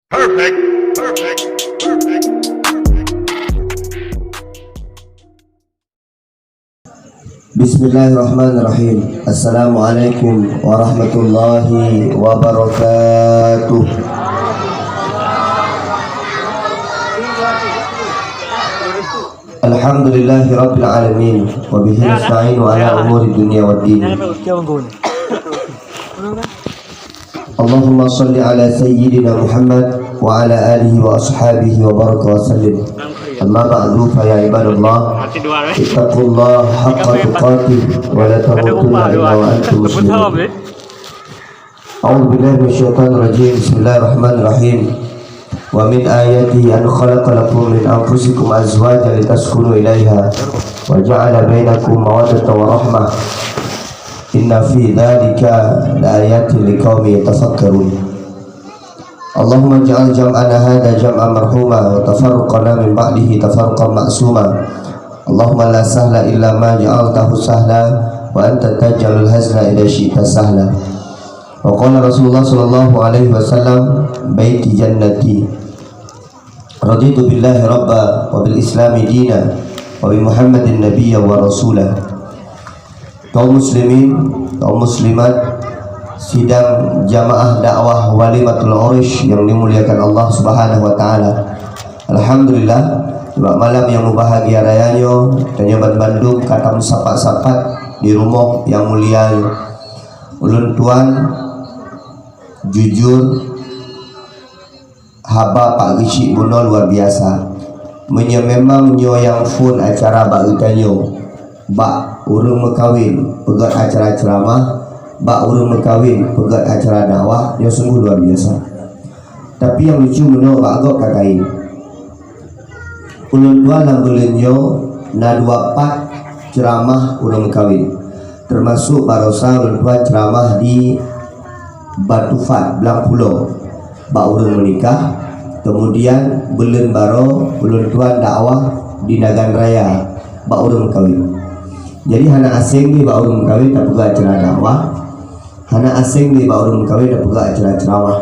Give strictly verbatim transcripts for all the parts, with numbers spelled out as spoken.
Perfect, perfect, perfect, perfect. Bismillahirrahmanirrahim. Assalamualaikum warahmatullahi wabarakatuh. Alhamdulillahi rabbil alamin. Wa bihi nasta'inu ala umuri dunya waddin. Allahumma shalli ala sayyidina Muhammad wa ala alihi wa ashabihi wa baraka wa sallim. Amma ba'du, fa ya ibadallah, ittaqullaha haqqa tuqatih wa la tamutunna illa wa antum muslimun. A'udzu billahi minasyaitonir rajim. Bismillahirrahmanirrahim. Wa min ayatihi an khalaqa lakum min anfusikum azwajan litaskunu ilaiha wa ja'ala bainakum mawaddatan wa rahmah. Inna fi dzalika laayatin liqaumin yatafakkarun. Allahumma ij'al jam'ana hadza jam'an marhuma wa tafarruqana min ba'dihi tafarruqan ma'suma. Allahumma la sahla illa ma ja'altahu sahla wa anta taj'alul hazna idza syi'ta sahla. Wa qala Rasulullah sallallahu alaihi wasallam, "Baiti jannati. Raditu billahi rabba wa bil islami dina wa bi Muhammadin nabiyya wa rasula." Kaum muslimin, kaum muslimat, sidang jamaah dakwah Walimatul Urus yang dimuliakan Allah Subhanahu wa taala. Alhamdulillah, bak malam yang mubahagia raya nyoe, tanyoe ban bandum ka tameusapat-sapat di rumoh yang mulia nyoe. Ulôn tuan jujur, haba Pak Geuchik bunoe luar biasa. Meunyoe memang nyoe nyang phon acara bak geutanyoe, bak ureuëng meukawen peugét acara ceuramah, bak ureuëng meukawen peugét acara dakwah, nyoe sungguh luar biasa. Tapi nyang lucu meunoe bak gob ka kayém. Ulôn tuan lam buleuen nyoe na dua pat ceuramah ureuëng meukawen, teumasok barosa ulôn tuan ceuramah di Batufat, Blang Pulo, bak ureuëng meunikah. Kemudian buleuen baroe ulôn tuan dakwah di Nagan Raya bak ureuëng meukawen. Jadi hana aséng lé bak ureuëng meukawen tapeugah acara dakwah. Hana aséng lé bak ureuëng meukawen tapeugah acara ceuramah.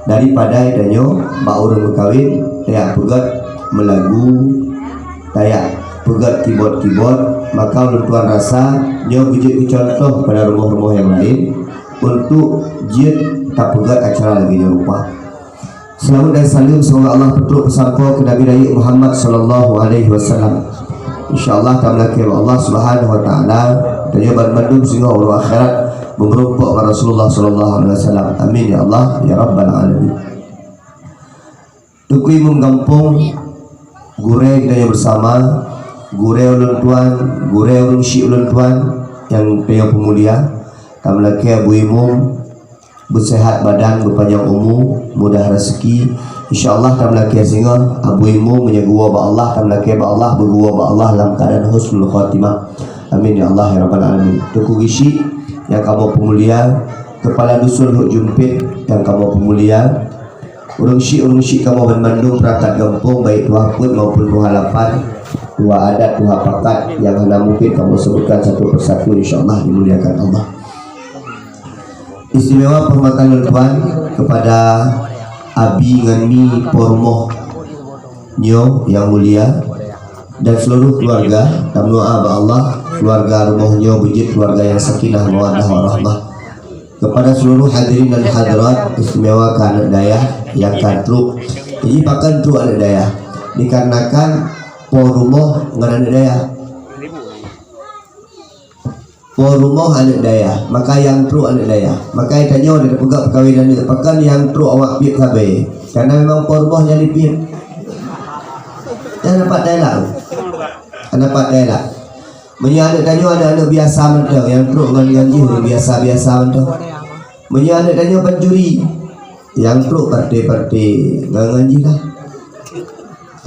Daripada tanyoe bak ureuëng meukawen tajak peugét meulagu, tajak peugét kibot-kibot, maka ulôn tuan rasa nyoe beujeuet keu cuntoh pada rumoh-rumoh nyang laén untuk jeuet tapeugét acara lagée nyoe rupa. Seulaweuet dan saleuem semoga Allah peutrok peusampoe keu Nabi Rayeuk Muhammad sallallahu alaihi wasallam. Insya Allah ka meulakée bak Allah Subhanahu wa taala, tanyoe ban mandum singoh uroe akhirat meumeurumpok ngon Rasulullah sallallahu alaihi wasallam. Amin ya Allah ya rabbal alamin. Teungku Imum Gampông, gurée geutanyoe beusama, gurée ulôn tuan, gurée ureuëng syik ulôn tuan nyang tanyoe peumulia, ka meulakée Abu Imum, beuseuhat badan, beupanyang umu, mudah raseuki. Insya Allah tameulakée singoh Abu Imum meunyoe geuwoe bak Allah, tameulakée bak Allah, beuguwoe bak Allah lam keuadaan husnul khotimah. Amin ya Allah ya rabbal alamin. Teungku Geuchik nyang kamoe peumulia, keupala dusun Lhok Jumpet nyang kamoe peumulia, ureuëng syik-ureuëng syik kamoe ban mandum peurangkat gampông, baik tuha peuet maupun tuha lapan, tuha adat, tuha pakat nyang hana mungkin kamoe seubutkan satu persatu, insya Allah dimuliakan Allah. Istimewa penghormatan ulôn tuan kepada abi ngon mi po rumoh nyoe nyang mulia dan seluruh keluarga. Tameudoá bak Allah keluarga rumoh nyoe beujeuet keluarga nyang sakinah mawaddah warahmah. Kepada seluruh hadirin dan hadirat, istimewa keu aneuk dayah nyang ka trok. Jadi pakon trok aneuk dayah? Dikarenakan po rumoh ngon aneuk dayah. Po rumoh aneuk dayah, maka nyang trok aneuk dayah. Maka tanyoe tapeugah peukawen aneuk, pakon nyang trok awak piep sabe? Karena memang po rumoh nyang dipiep. Nyan pat dayah lah. Nyan pat dayah lah. Meunyoe aneuk tanyoe aneuk-aneuk biasa mantong, nyang trok ngon, ngon jih ureuëng biasa-biasa mantong. Meunyoe aneuk tanyoe pancuri, nyang trok perte-perte ngon, ngon jih lah.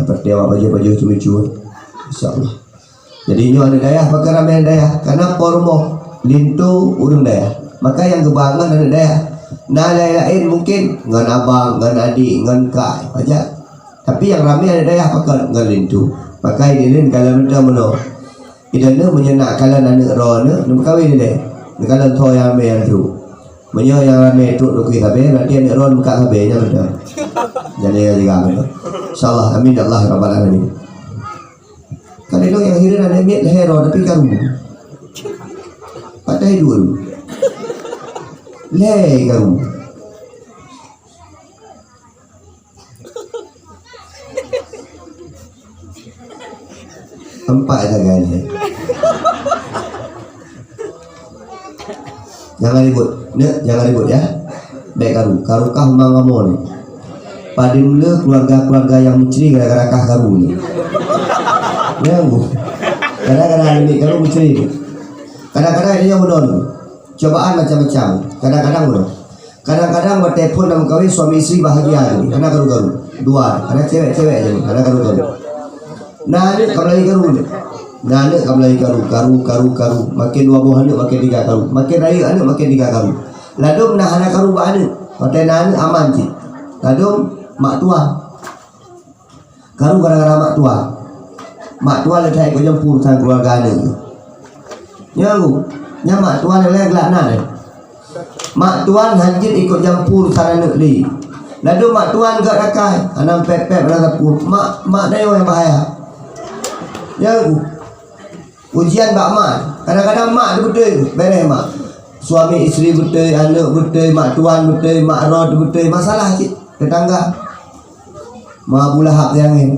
Perte awak pajoh-pajoh ceumeucue. Insya Allah. Jadi nyoe aneuk dayah, pakon ramé aneuk dayah? Karena po rumoh linto ureuëng dayah. Maka nyang geuba ngon aneuk dayah. Na laén-laén mungkin ngon abang, ngon adik, ngon kak, pajan. Tapi nyang ramé aneuk dayah pakon? Ngon linto. Maka idéh lôn kalon mantong meunoe. Idéh lôn meunyoe nak kalon aneuk droeneuh, neumeukawen idéh. Neukalon tho nyang ramé nyang trok. Meunyoe nyang ramé trok dukui sabe, berarti aneuk droe meukat sabe, nyan beutôi. Jadi ya juga beutôi. Insyaallah, amin ya Allah rabbal alamin. Kan ilong nyang hireuen aneuk miet lhèe droe tapi karu. Patai dua. Lhèe karu. Empat sagai lé. Jangan ribut. Neuk, jangan ribut ya. Bèk karu. Karu kah memang kamoe ni. Padum le keluarga-keluarga nyang meucre gara-gara kah karu ni. Ya, Bu. Gara-gara aneuk karu meucre. Kadang-kadang dia yang benar. Cobaan macam-macam. Kadang-kadang benar. Kadang-kadang watèe phôn lam kawin suami istri bahagia ni, hana karu-karu. Dua, hana cewek-cewek aja ni, hana karu-karu. Na aneuk ka meulahé karu ni. Na aneuk ka meulahé karu, karu, karu, karu. Makin dua boh aneuk makin tiga karu. Makin rayeuk aneuk makin tiga karu. Ladôm na hana karu bak aneuk. Watèe na aneuk aman cit. Ladôm mak tuan. Karu gara-gara mak tuan. Mak tuan le that ikot jampu urusan keuluwarga aneuk. Nyan, nyan mak tuan nyang lhèe glak nan. Mak tuan hanjeuet ikot jampu urusan aneuk lé. Ladôm mak tuan gèt rakai, hana pèp-pèp hana sapeue. Mak, mak nyoe nyang bahaya. Nyan, ujian bak mak. Kadang-kadang mak tu beutôi, bereh mak. Suami isteri beutôi, aneuk beutôi, mak tuan beutôi, mak droe tu beutôi, masalah cit tetangga. Ma Abu Lahab nyang ngen.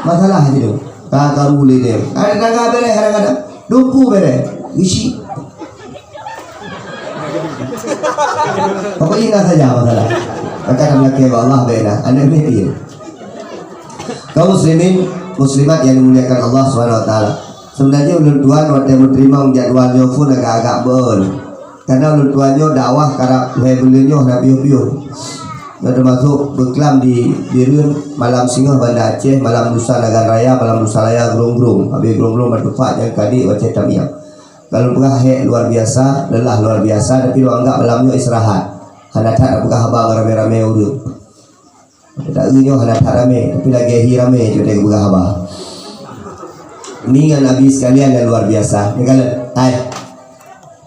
Masalah cit tu. Ka karu lé dia. Ada tetangga bereh kadang-kadang. Dumpu bereh. Isi. Pokoknya ingat saja masalah. Maka dah melakèe bak Allah bèk na. Aneuk miet dia. Kaum muslimin, muslimat yang dimuliakan Allah Subhanahu wa taala. Sebenarnya ulôn tuan watèe meuteurimong jadwal nyoe pun agak-agak beul. Karena ulôn tuan nyoe dakwah karab lhèe buleuen nyoe hana piôh-piôh. Nyoe teumasok beuklam di Bireuen, malam singoh Banda Aceh, malam lusa Nagan Raya, malam lusa raya Grong-Grong. Habéh Grong-Grong Batu Phat nyang kadek Aceh Tamiang. Kalau peugah hék luar biasa, lelah luar biasa, tapi lôn anggap malam nyoe istirahat. Hana that tapeugah haba ngon ramé-ramé ureueng. Taeu nyoe hana that ramé, tapi lagèe hi ramé, cuma teupeugah haba. Ni ngon Abi sekalian yang luar biasa. Ni kalon, hai.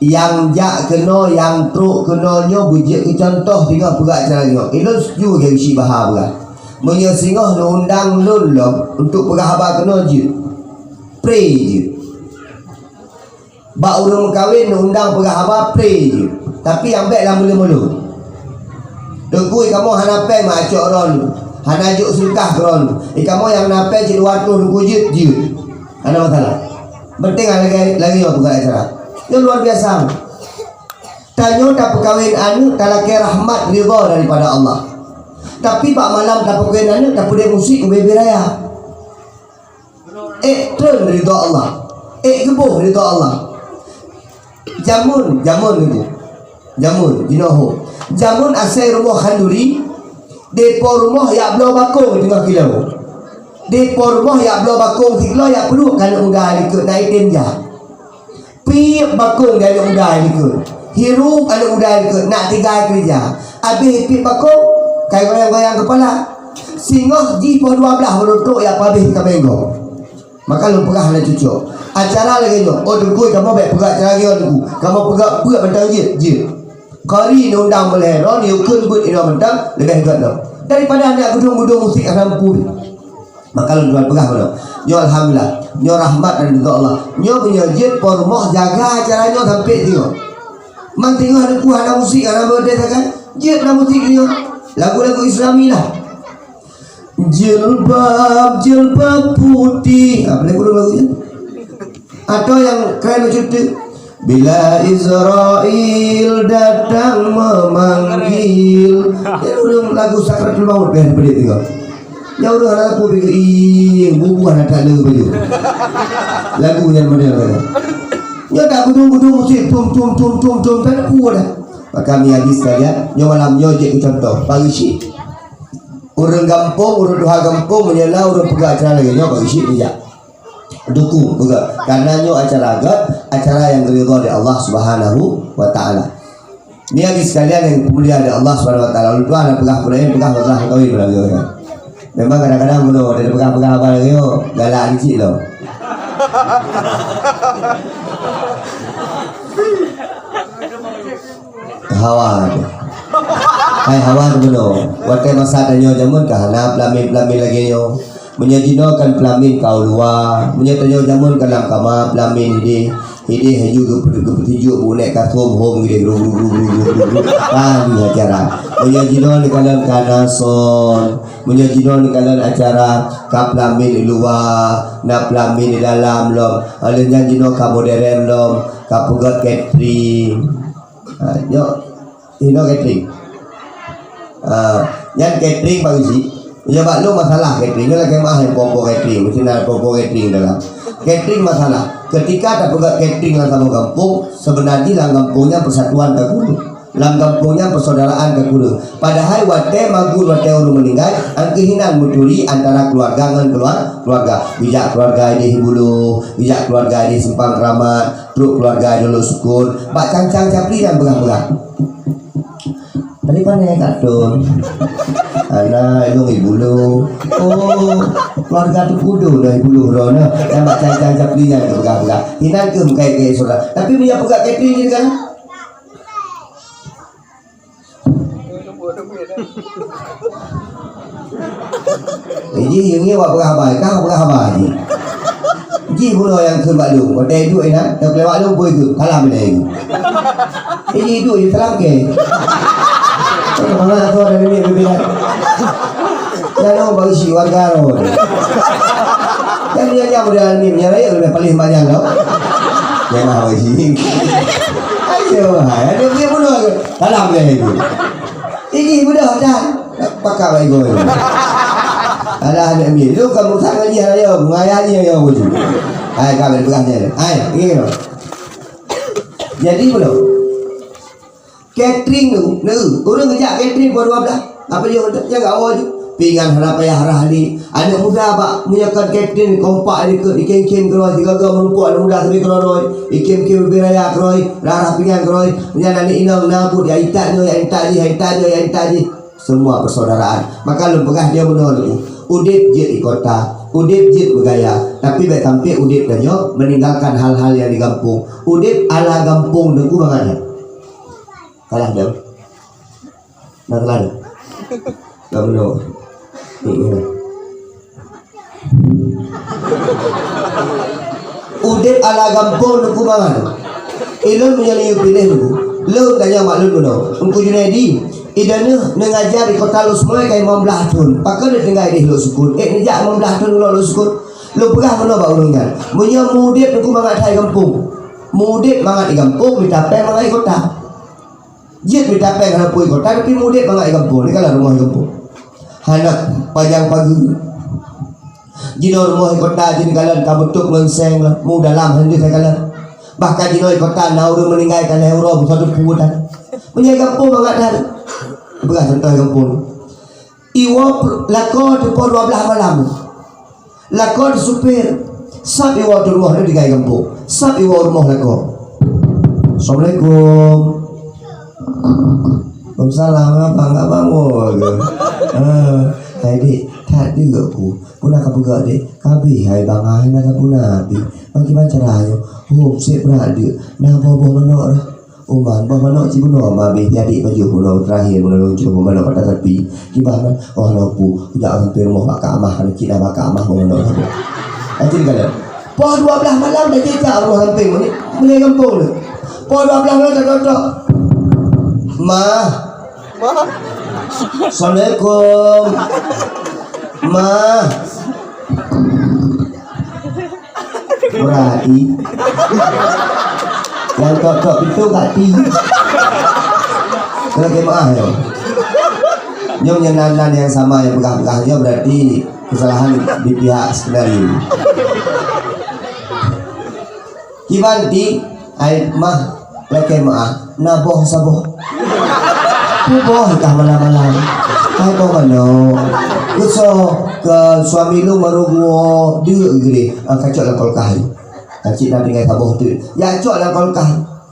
Nyang jak keunoe, nyang trok keunoe nyoe beujeuet keu contoh singoh peugah acara nyoe. Ilôn setuju lagèe Isi Baha peugah. Meunyoe singoh neuundang lôn lom untuk peugah haba keunoe jeuet. Pré jeuet. Bak ureueng meukawen neuundang peugah haba pré jeuet, tapi nyang bèk lam buleuen-buleuen. Teungku, kamoe hana péng mak acok droeneuh, hana jok seudekah keu droeneuh. Kamoe nyang na péng cit dua reutôh Teungku jeuet, jeuet. Hana masalah. Penting lagèe, lagèe nyoe peugah acara. Nyoe luar biasa. Tanyoe tapeukawen aneuk talakèe rahmat ridha daripada Allah. Tapi bak malam tapeukawen aneuk tapeudeh musik ubé-ubé raya. Ék treun ridha Allah. Ék geuboh ridha Allah. Jameun, jameun niku. Jameun, jinoe ho. Jameun asai rumoh khanduri, depo rumoh yak bloe bakong teungoh kilèe. Depo rumoh yak bloe bakong sikilo yak peuduek keu aneuk muda likot na item jah. Piep bakong di aneuk muda likot. Hirup aneuk muda likot nak tinggai keureuja. Abéh piep bakong, kai goyang-goyang keupala. Singoh jih poh dua blaih baru trok yak pabéh ka meugo. Maka lôn peugah hana cocok. Acara lagèe nyoe, oh Teungku, kamoe bèk peugah acara lagèe nyoe Teungku. Kamoe peugah peue mantong jeuet, jeuet. Kari neundang meulhèe droe, neukheun beuet inoe mantong leubeh gèt lom. Daripada neujak geudong-geudong musik hana mampu. Maka lôn tuan peugah keunoe. Nyoe alhamdulillah. Nyoe rahmat dan ridha Allah. Nyoe meunyoe jeuet po rumoh jaga acara nyoe sampai singoh. Man singoh Teungku hana musik, hana birthday sagai. Jeuet na musik nyoe. Lagu-lagu Islami lah. Jilbab, jilbab putih. Ha, boleh kurang lagu nyan? Atau nyang keren macam tu. Bila Israel datang memanggil. Nyan ureueng lagu Sakratul Maut, bèk peudeh tengok. Nyan ureueng hana laku, ih, bubuh hana tak le baju. Lagu nyan model tu. Nyoe tak gudung-gudung musik, tum, tum, tum, tum, tum, tak ada kuah dah. Maka mi hadis sekalian, nyoe malam nyoe jeuet keu contoh, pagi syik. Ureueng gampông, ureueng tuha gampông, meunyoe na ureueng peugah acara lagèe nyoe, bagi syik dijak. Dukung, peugah. Karena nyoe acara gèt, acara nyang geuridha lé Allah Subhanahu wa Taala. Ni hadis sekalian nyang dimulia lé Allah Subhanahu wa Taala. Ulôn tuan na peugah peue laén, peugah masalah kawin lagèe nyoe. Memang kadang-kadang bunoe, ada peugah-peugah haba lagèe nyoe, galak dikit lom. Hawa tu. Hai hawa tu bunoe. Watèe masa tanyoe jameun ka hana peulamin-peulamin lagèe nyoe. Meunyoe jinoe kan peulamin ka u luwa, meunyoe tanyoe jameun ka lam kama peulamin idéh, idéh laju geupeu-, geupeutinjok bak uneuk kasôm hom idéh gru gru gru. Ah, di acara. Meunyoe jinoe neukalon ka na son, meunyoe jinoe neukalon acara ka peulamin i luwa, na peulamin i dalam lom. Óh lheueh nyan jinoe ka modern lom, ka peugöt catering. Ha, nyoe, inoe catering. Ha, nyan catering bak isi. Nyoe bak lôn masalah catering. Nyoe lakèe meu'ah nyang po-po catering. Meusti na po-po catering dalam. Catering masalah. Ketika tapeugöt catering lam saboh gampông, seubeuna jih lam gampông nyan persatuan ka kureueng. Lam gampông nyan persaudaraan ka kureueng. Padahai watèe magun, watèe ureueng meuninggai, angkeuh hinan meuturi antara keuluwarga ngon keuluwar-, keuluwarga. Geujak keuluwarga idéh Buluh, geujak keuluwarga idéh Simpang Keramat, trok keuluwarga idéh Lhoksukon, bak cang-cang capli nyan peugah-peugah. Tadi pane ka tron. Ana ilong ibu lo. Oh, keuluwarga Teungku Dum na ibu lo droeneuh. Nyan bak cang-cang capli nyan peugah-peugah. Hinan keuh meukai-kai syedara. Tapi meunyoe peugah catering jih kan? Eh, jih, jih, jih, awak peugah haba, kah peugah haba jih. Jih bunoe nyang kheun bak lôn, watèe duek inan, nyang kheun bak lôn peue kheun, salam inan. Eh, jih duek jih salam kèe. Eh, mangat aku ada nenek berbeda. Nyan lôn bak isi warga lôn. Nyan, nyan, nyan model ni, nyan rayeuk leubeh paléh manyang tau. Nyan lah bak isi. Ayo, hai, ada dia bunoe ke? Salam inan. Ini mudah dah. Pakak bak igoe. Alah, aneuk miet. Lu kamu tak ngaji ayo, ngaya ni ayo baju. Hai, kami pegang je. Hai, ini lo. Jadi belum. Catering tu, nah, orang kerja catering pukul dua belas. Apa dia kata? Dia gak awal je. Pingan hana payah rah ni. Aneuk muda bak meunyoe kon catering kompak dikeue, ikem-kem keudroe, sigoe-goe meureumpok aneuk muda sabe keudroe-droe, ikem-kem leubeh raya keudroe, rah-rah pingan keudroe, nyan aneuk inong na buet, ya intat nyoe, ya intat jih, ya intat nyoe, ya intat jih. Semua persaudaraan. Maka lôn peugah dia bunoe lôn, udép jeuet di kota, udép jeuet beugaya, tapi bèk sampai udép tanyoe meninggalkan hal-hal yang di gampông. Udép ala gampông Teungku mangat nyan. Salah dah. Nah, telan. Dah bunoe. Ni, ni. Udép ala gampông Teungku mangat. Ilôn meunyoe lôn piléh Teungku. Lôn tanyong bak lôn bunoe. Teungku Junaidi, ideh neuh neungajar di kota Lhokseumawe ka limong blaih thon. Pakon neutinggai di Lhoksukon? Eh, neujak limong blaih thon uroe Lhoksukon. Lôn peugah bunoe bak ureueng nyan. Meunyoe meuudép Teungku mangat that di gampông. Meuudép mangat di gampông, mita péng mangat di kota. Jeuet mita péng hana peue di kota, tapi meuudép mangat di gampông, neukalon rumoh di gampông. Hana pajang pageue. Jinoe rumoh di kota jih neukalon ka beutôb ngon seng lah, mu dalam hana neukalon. Bahkan jinoe di kota na ureueng meuninggai ka lhèe uroe beusoe teupeu tan. Meunyoe di gampông mangat that. Peugah contoh di gampông. Iwoe lakoe teuh poh dua blaih malam. Lakoe teuh supir. Sab iwoe teuh rumoh nyoe tinggai gampông. Sab iwoe rumoh lakoe. Assalamualaikum. Waalaikumsalam. Abang, abang woe ke? Ah, hai dek, that deuk ku. Peue na kapeugah dek? Ka abéh hai bang, hai na sapeue na abéh. Bagaimana cara nyoe? Hom, sép brat deuk. Na boh-boh manok dah. Uman, boh manok cit bunoe ma abéh, adik pajoh bunoe, terakhir bunoe lôn cok boh manok bak tapi. Kiban man, oh, na peue, jak sampai rumoh bak Kak Amah, kalau cit dah bak Kak Amah boh manok saboh. Aja dikalon. Poh dua blaih malam dah jijak rumoh sampéng ni, mulai gampông ni. Poh dua blaih malam dah tok-tok. Ma. Ma. Assalamualaikum. Ma. Berarti nyang tok-tok pintoe ka ti. Kena jemaah nyoe. Nyoe meunyoe nan-nan nyang sama nyang peugah-peugah nyoe berarti kesalahan di pihak skenario. Kiban ti, ai mah, lakèe meu'ah, na boh saboh. Peue boh kah malam-malam? Hai boh manok. Geusoe keu suami lôn baru geuwoe deuk geudeh, ah, kacok lam kulkas. Aci na tinggai saboh teuk. Ya cok lam kulkas.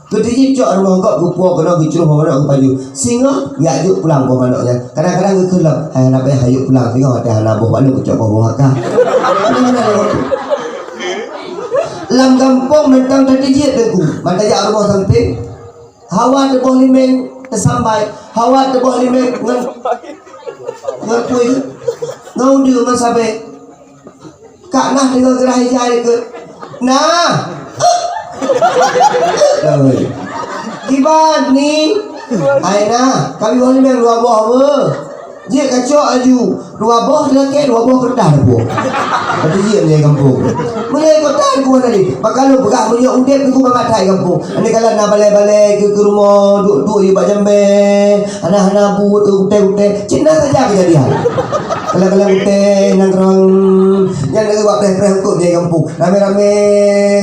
Keuteujih cok rumoh gob geupuwoe keunoe geucroh boh manok geupajoh. Singoh ya jok pulang boh manok nyan. Kadang-kadang geukheun lom, hai hana payah hayok pulang singoh watèe hana boh balok geucok boh-boh haka. Lam gampông mantong tateujeuet Teungku, mantong jak rumoh sampéng. Hawa teuboh limeng, Sampai hawa teuboh limeng ngon, ngon kueh, ngon udeue ngon sabe. Kak nah deungon geurah ija dikeue. Nah. Kiban ni? Ai nah, kami boh limeng dua boh apa? Jeuet kacok aju. Dua boh teulakèe, dua boh keureutah teupeue. Tapi jeuet meunyoe gampông. Meunyoe kota teupeue tadi. Maka lôn peugah meunyoe udép teupeue mangat hai gampông. Andai kala na balai-balai keu, keu rumoh, duek-duek yue bak jamé, hana-hana buet, eh, utée-utée. Cit na saja keujadian. Kala-kala utée nanggroe, nyan lagèe bak preh-preh hukôm di gampông. Ramé-ramé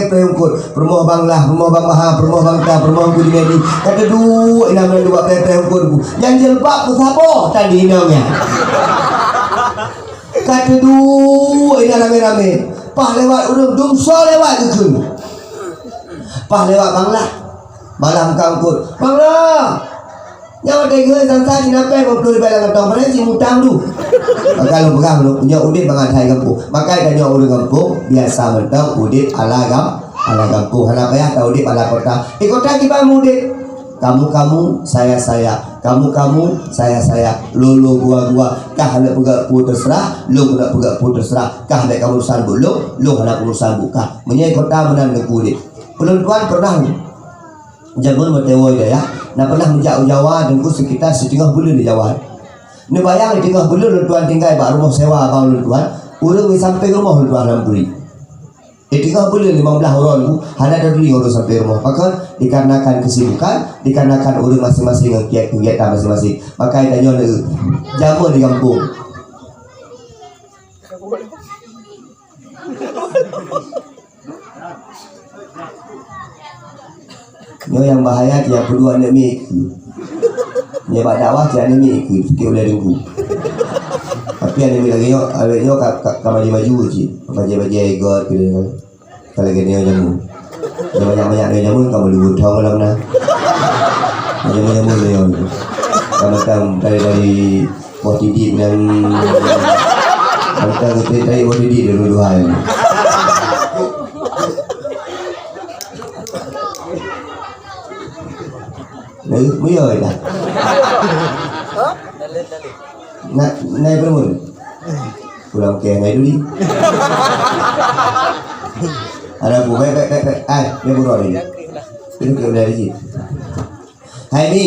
preh hukôm. Peurumoh Bang Lah, peurumoh Bang Maha, peurumoh Bang Ta, peurumoh Guru Medi. Ka teuduek inong nyan dua preh-preh ukeue. Nyang jilbab peusaboh tan di inong nyan. Ka teuduek inong ramé-ramé. Paih lewat ureueng, dumsoe lewat geukheun. Paih lewat Bang Lah. Bang Lah ka eungkôt. Bang Lah! Nyoe watèe geuhôi sansa cina péng lima puluh ribèe lam kantong, padahai cit mutang tu. Maka lôn peugah, nyoe udép mangat hai gampông. Maka tanyoe ureueng gampông biasa mantong udép ala gam-, ala gampông. Hana payah ta udép ala kota. Di kota kiban udép. Kamu-kamu, saya-saya. Kamu-kamu, saya-saya. Lo-lo gua-gua. Kah aneuk peugah peue teuseurah, lôn aneuk peugah peue teuseurah. Kah bèk kamu urusan buet lôn, lôn hana urusan buet kah. Meunyoe kota meunan neuk udép. Ulôn tuan pernah Jameun meuteumé dayah, na pernah meujak u Jawa, teungku, sekitar siteungoh buleuen di Jawa. Neubayang, di teungoh buleuen lôn tuan tinggai bak rumoh sewa abang lôn tuan, ureueng di sampéng rumoh lôn tuan lam bri. Di teungoh buleuen limong blaih uroe nyoe, hana taduri ureueng sampéng rumoh. Pakon? Dikarenakan kesibukan, dikarenakan ureueng maséng-maséng ngon kegiatan maséng-maséng. Maka tanyoe lé jameun di gampông. Nyoe nyang bahaya, tiap peuduek aneuk miet. Nyoe bak dakwah, tiap aneuk miet, tiep ulèe deunggui. Tapi aneuk miet lagèe nyoe, awak nyoe ka, ka, ka maju-maju cit. Bajèe-bajèe igot, gitu. Ka lagèe nyoe jameun. Nyoe banyak-banyak nyoe jameun, ka meuleuweue thong lam na. Nyoe jameun-jameun nyoe. Ka macam dari, dari Boh tidik nyan. Antara geutai-tai boh tidik dua-dua hai. Lalu, meuyoi dah. Nak, naik berapa? Pulang ke naik dulu. Ada aku, baik, baik, baik, baik. Ai, dia buruk ni. Ini ke udah rezeki. Hai ni,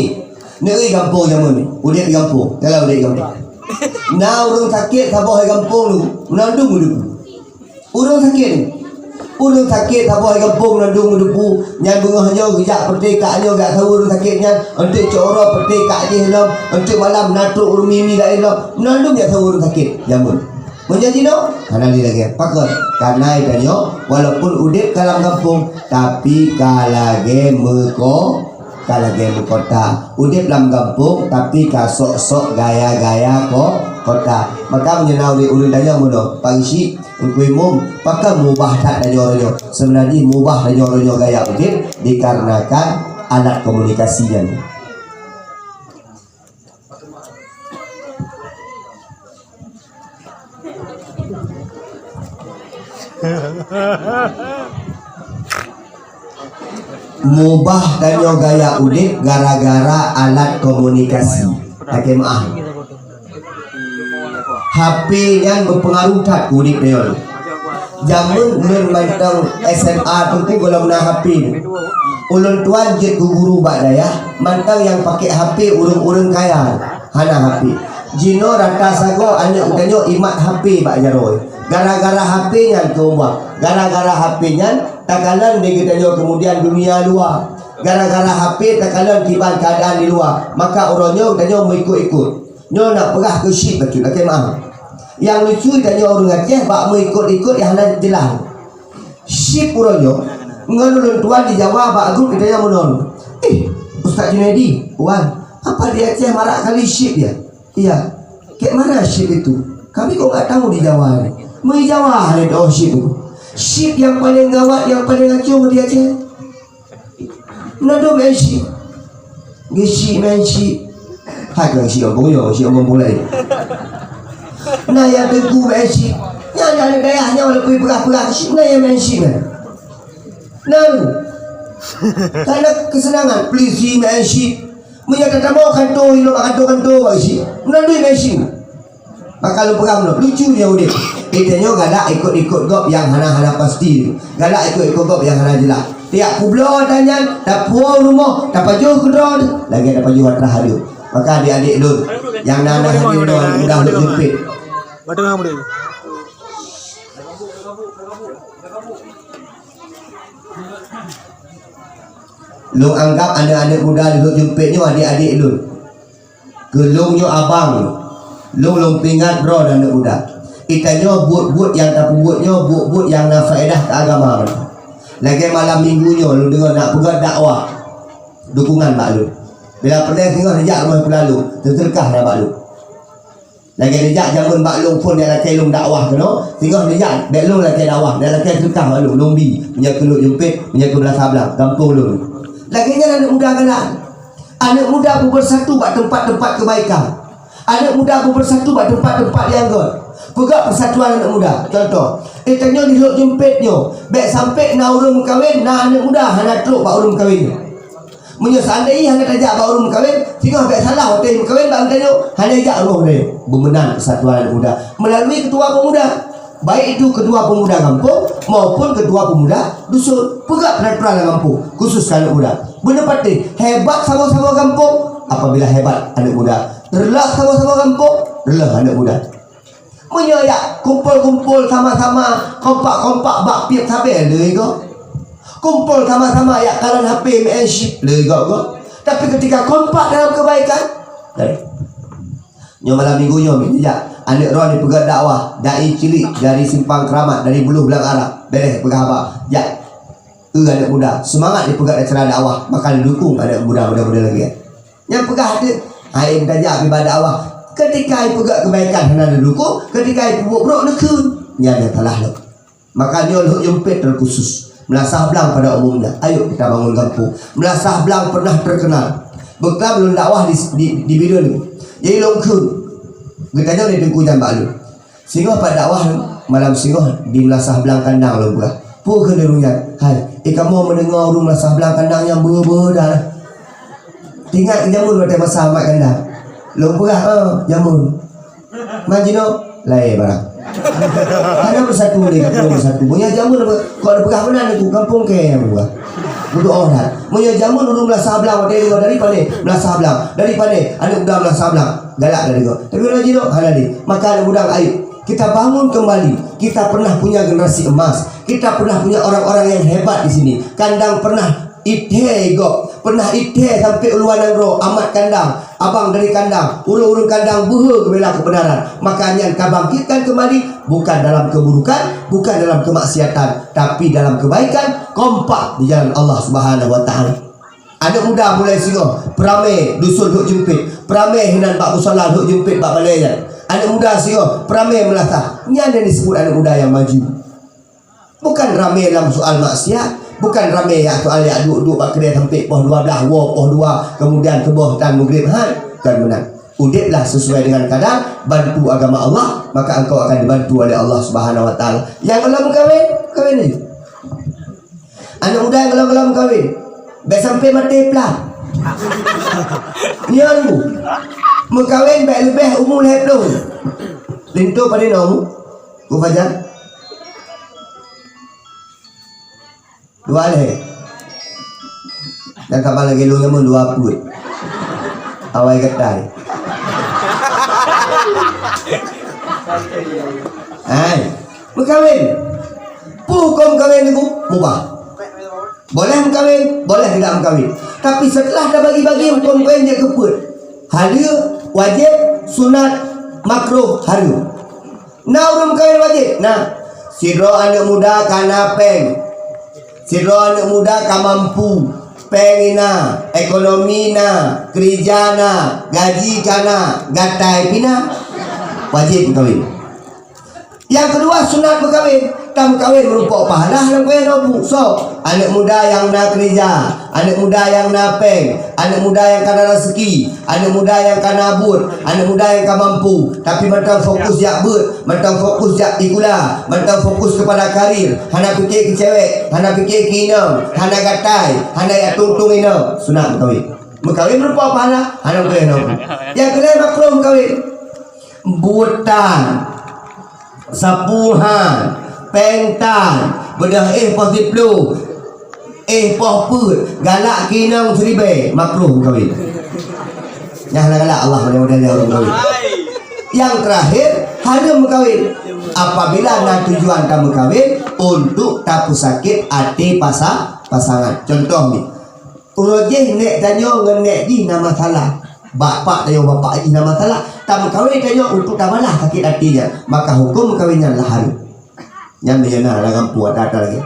neuk i gampông jameun ni, udép di gampông, dalam udép di gampông. Na ureueng sakét saboh di gampông tu, meunan dum meudeupu. Ureueng sakét ni, ureueng sakét saboh di gampông meunan dum meudeupu, nyan beungoh nyoe geujak peuté kak nyoe geujak saweue ureueng sakét nyan, eunteuk cok uroe peuté kak jih lom, eunteuk malam na trok ureueng mi-mi laén lom, meunan dum jak saweue ureueng sakét jameun. Meunyoe jinoe, hana lé lagèe. Pakon? Karena tanyoe, walaupun udép ka lam gampông, tapi ka lagèe meuko-, ka lagèe meukota. Udép lam gampông, tapi ka sok-sok gaya-gaya ko-, kota. Maka meunyoe na ureueng, ureueng tanyoe meunoe, Pak Geuchik, Teungku Imum, pakon mubah that tanyoe uroe nyoe? Seubeuna jih mubah tanyoe uroe nyoe gaya udép dikarenakan alat komunikasi nyan. Mubah tanyoe gaya udép gara-gara alat komunikasi. Lakèe meu'ah. H P nyan beupeungaruh that keu udép tanyoe. Jameun lôn mantong S M A teungku gohlom na H P. Ulôn tuan jeuet keu guru bak dayah, mantong nyang pakèk H P ureueng-ureueng kaya. Hana H P. Jinoe rata sagoe aneuk geutanyoe imat H P bak jaroe. Gara-gara H P nyan keu umbah. Gara-gara H P nyan takalon lé geutanyoe keumudian dunia luwa. Gara-gara H P takalon kiban keuadaan di luwa. Maka uroe nyoe geutanyoe meuikot-ikot. Nyoe na peugah keu chip bacut, lakèe meu'ah. Nyang lucu tanyoe ureueng Aceh bak meuikot-ikot nyang hana jeulaih. Chip uroe nyoe, ngon ulôn tuan di Jawa bak grup geutanyoe meunoe. "Eh, Ustaz Junaidi, Wan, apa di Aceh marak kali chip ya?" "Iya." "Kayak mana chip itu? Kami kok nggak tahu di Jawa ini." Meujawa lé doh chip itu. Chip nyang paleng gawat, nyang paleng acuh di Aceh. Na dum meu'en chip. Geuchip meu'en chip. Hai ka geuchip gampông nyoe, geuchip gampông laén. Na nyang teungku meu'en chip. Nyan aneuk dayah nyoe leubeh peugah-peugah chip, na nyang meu'en chip nyan. Na lu. Karena kesenangan, pelisi meu'en chip. Meunyoe tatamong kantô, ilong bak kantô-kantô bak isi, meunandui meusyu. Maka lôn peugah meunan, lucu nyoe udép. Geutanyoe galak ikot-ikot gob nyang hana-hana pasti. Galak ikot-ikot gob nyang hana jeulaih. Tiep peubloe atra nyan, tapuwoe rumoh, tapajoh keudroe, lagèe tapajoh atra hadeuh. Maka adik-adik lôn, nyang na, na hadeuh nyoe, mudah lôn jeumpét. Lôn anggab aneuk-aneuk muda lôn jeumpét nyoe adik-adik lôn. Keu lôn nyoe abang, lôn, lôn peuingat droe aneuk muda. Geutanyoe buet-buet nyang tapeubuet nyoe buet-buet nyang na faedah keu agama. Lagèe malam minggu nyoe lôn deungö na peugöt dakwah dukungan bak lôn. Bila peureulèe singoh neujak rumoh Teungku Lalong, teuseudeukah na bak lôn. Lagèe neujak jameun bak lôn phôn nyang lakèe lôn dakwah keunoe, singoh neujak bèk lôn lakèe dakwah, nyang lakèe seudekah bak lôn, lôn bi, meunyoe keu lôn jeumpét, meunyoe keu meulasa blang, gampông lôn. Lagèe nyan aneuk muda galak. Aneuk muda beubeursatu bak teumpat-teumpat keubaikan. Aneuk muda beubeursatu bak teumpat-teumpat nyang göt. Peugah persatuan aneuk muda. Contoh, eh, tanyoe di lhok jeumpét nyoe, bèk sampé na ureueng meukawen, na aneuk muda hana trok bak ureueng meukawen nyoe. Meunyoe seandainya hana tajak bak ureueng meukawen, singoh bèk salah watèe meukawen bak geutanyoe, hana jak roh lé. Beumeunan persatuan aneuk muda melalui ketua pemuda, baik itu ketua pemuda gampông maupun ketua pemuda dusun. Peugah peraturan lam gampông, khusus keu aneuk muda. Beuneupatéh, hebat saboh-saboh gampông apabila hebat aneuk muda. Reuloh saboh-saboh gampông, reuloh aneuk muda. Meunyoe jak kumpol-kumpol sama-sama, kompak-kompak bak piep sabé, le gob. Kumpol sama-sama jak kalon H P, main chip, le gob-gob. Tapi ketika kompak dalam kebaikan, eh, nyoe malam minggu nyoe, jak aneuk droeneuh peugöt dakwah, dai cilik dari Simpang Keramat, dari Buluh Blang Arab, beureh peugah haba, jak. Eh, aneuk muda, seumangat dipeugöt acara dakwah, maka didukung aneuk muda muda-muda lagèe nyan. Nyang peugah teuk, hai tajak ibadat Allah. Ketika ipeugah kebaikan hana neudukung, ketika ipeubuet brok neukheun, nyan nyang salah lom. Maka nyoe lhok jeumpét terkhusus. Meulasah blang pada umumnya. Ayo kita bangun gampông. Meulasah blang pernah terkenal. Beuklam lôn dakwah di, di, di Bireuen. Jadi lôn kheun. Geutanyoe di Teungku Jan Bak Lôn. Singoh pat dakwah, malam singoh di Meulasah Blang Kandang lôn peugah. Peue kheun ureueng nyan? Hai, eh, kamoe meudeungoe ureueng Meulasah Blang Kandang nyang beu-beu dah. Teuingat jameun watèe masa Mat Kandang. Lôn peugah, "Ah, jameun." Man jinoe, laén barang. Hana beusatu lé, ka beusatu. Meunyoe jameun, kok lôn peugah meunan, Teungku, gampông kèe nyang peugah. Meudoa that. Meunyoe jameun ureueng Meulasah Blang, watèe deungoe dari pané, Meulasah Blang. Dari pané, aneuk muda Meulasah Blang. Galak ka deungoe. Tapi meunyoe jinoe, hana lé. Maka aneuk muda, ayo. Kita bangun kembali. Kita pernah punya generasi emas. Kita pernah punya orang-orang yang hebat di sini. Kandang pernah ithèe gob, pernah ithèe sampai uluwa nanggroe, Amat Kandang, abang dari Kandang, ureueng-ureueng Kandang beuhe geubela kebenaran. Maka nyan ka bangkitkan kembali, bukan dalam keburukan, bukan dalam kemaksiatan, tapi dalam kebaikan, kompak di jalan Allah Subhanahu wa Taala. Aneuk muda mulai singoh peuramé dusun Lhok Jeumpét, peuramé hinan bak musala Lhok Jeumpét bak balèe nyan. Aneuk muda singoh peuramé meulasah. Nyan nyang disebut aneuk muda nyang maju. Bukan ramé lam soal maksiat, bukan ramé yak soal yak duek-duek bak keudè sampai poh dua belas, woe poh dua, kemudian suboh dan maghrib, han, bukan meunan. Udéplah sesuai dengan kadar, bantu agama Allah, maka engkau akan dibantu oleh Allah Subhanahu wa Taala. Nyang gohlom meukawen, kawen laju. Aneuk muda nyang gohlom-gohlom meukawen, bèk sampai maté plan. Nyan bu. Meukawen bèk leubeh umu lhèe plôh. Linto padé na umu? Ku Fajar? Dua lhèe. Dan saban lagèe lôn nyan dua peuet. Awai gatai. Hai, meukawen. Peue hukôm kawen nyoe? Mubah. Boleh meukawen, boleh tidak meukawen. Tapi setelah tabagi-bagi hukôm kawen jeuet keu peuet. Haleue, wajéb, sunat, makruh, hareuem. Na ureueng meukawen wajéb? Na. Sidroe aneuk muda ka na péng. Sidroe aneuk muda ka mampu. Péng na, ekonomi na, keurija na, gaji ka na, gatai pih na. Wajéb meukawen. Nyang keudua sunat meukawen. Tameukawen meurumpok pahala lam kayèe nobu. Soe? Aneuk muda nyang na keurija, aneuk muda nyang na péng, aneuk muda nyang ka na raseuki, aneuk muda nyang ka na buet, aneuk muda nyang ka mampu, tapi mantong fokus jak beuet, mantong fokus jak sikula, mantong fokus keupada karir, hana pike keu cewek, hana pike keu inong, hana gatai, hana jak tueng-tueng inong, sunat meukawen. Meukawen meurumpok pahala, hana meukawen hana. Nyang keulhèe makruh meukawen. Buet tan, sapu han, péng tan, beudôh éh poh siplôh, éh poh peuet, galak keu inong siribèe, makruh meukawen. Nyang hana galak Allah mudah-mudahan ya Allah meukawen. Nyang terakhir, hareuem meukawen. Apabila na tujuan tameukawen untuk tapeusakét até pasa-, pasangan. Contoh ni, uroe jih nèk tanyoe ngon nèk jih na masalah. Bapak tanyoe bapak jih na masalah. Tameukawen tanyoe untuk tabalah sakét até nyan. Maka huköm meukawen nyan lah hareuem. Nyan meunyoe na lam gampông ata-ata lagèe.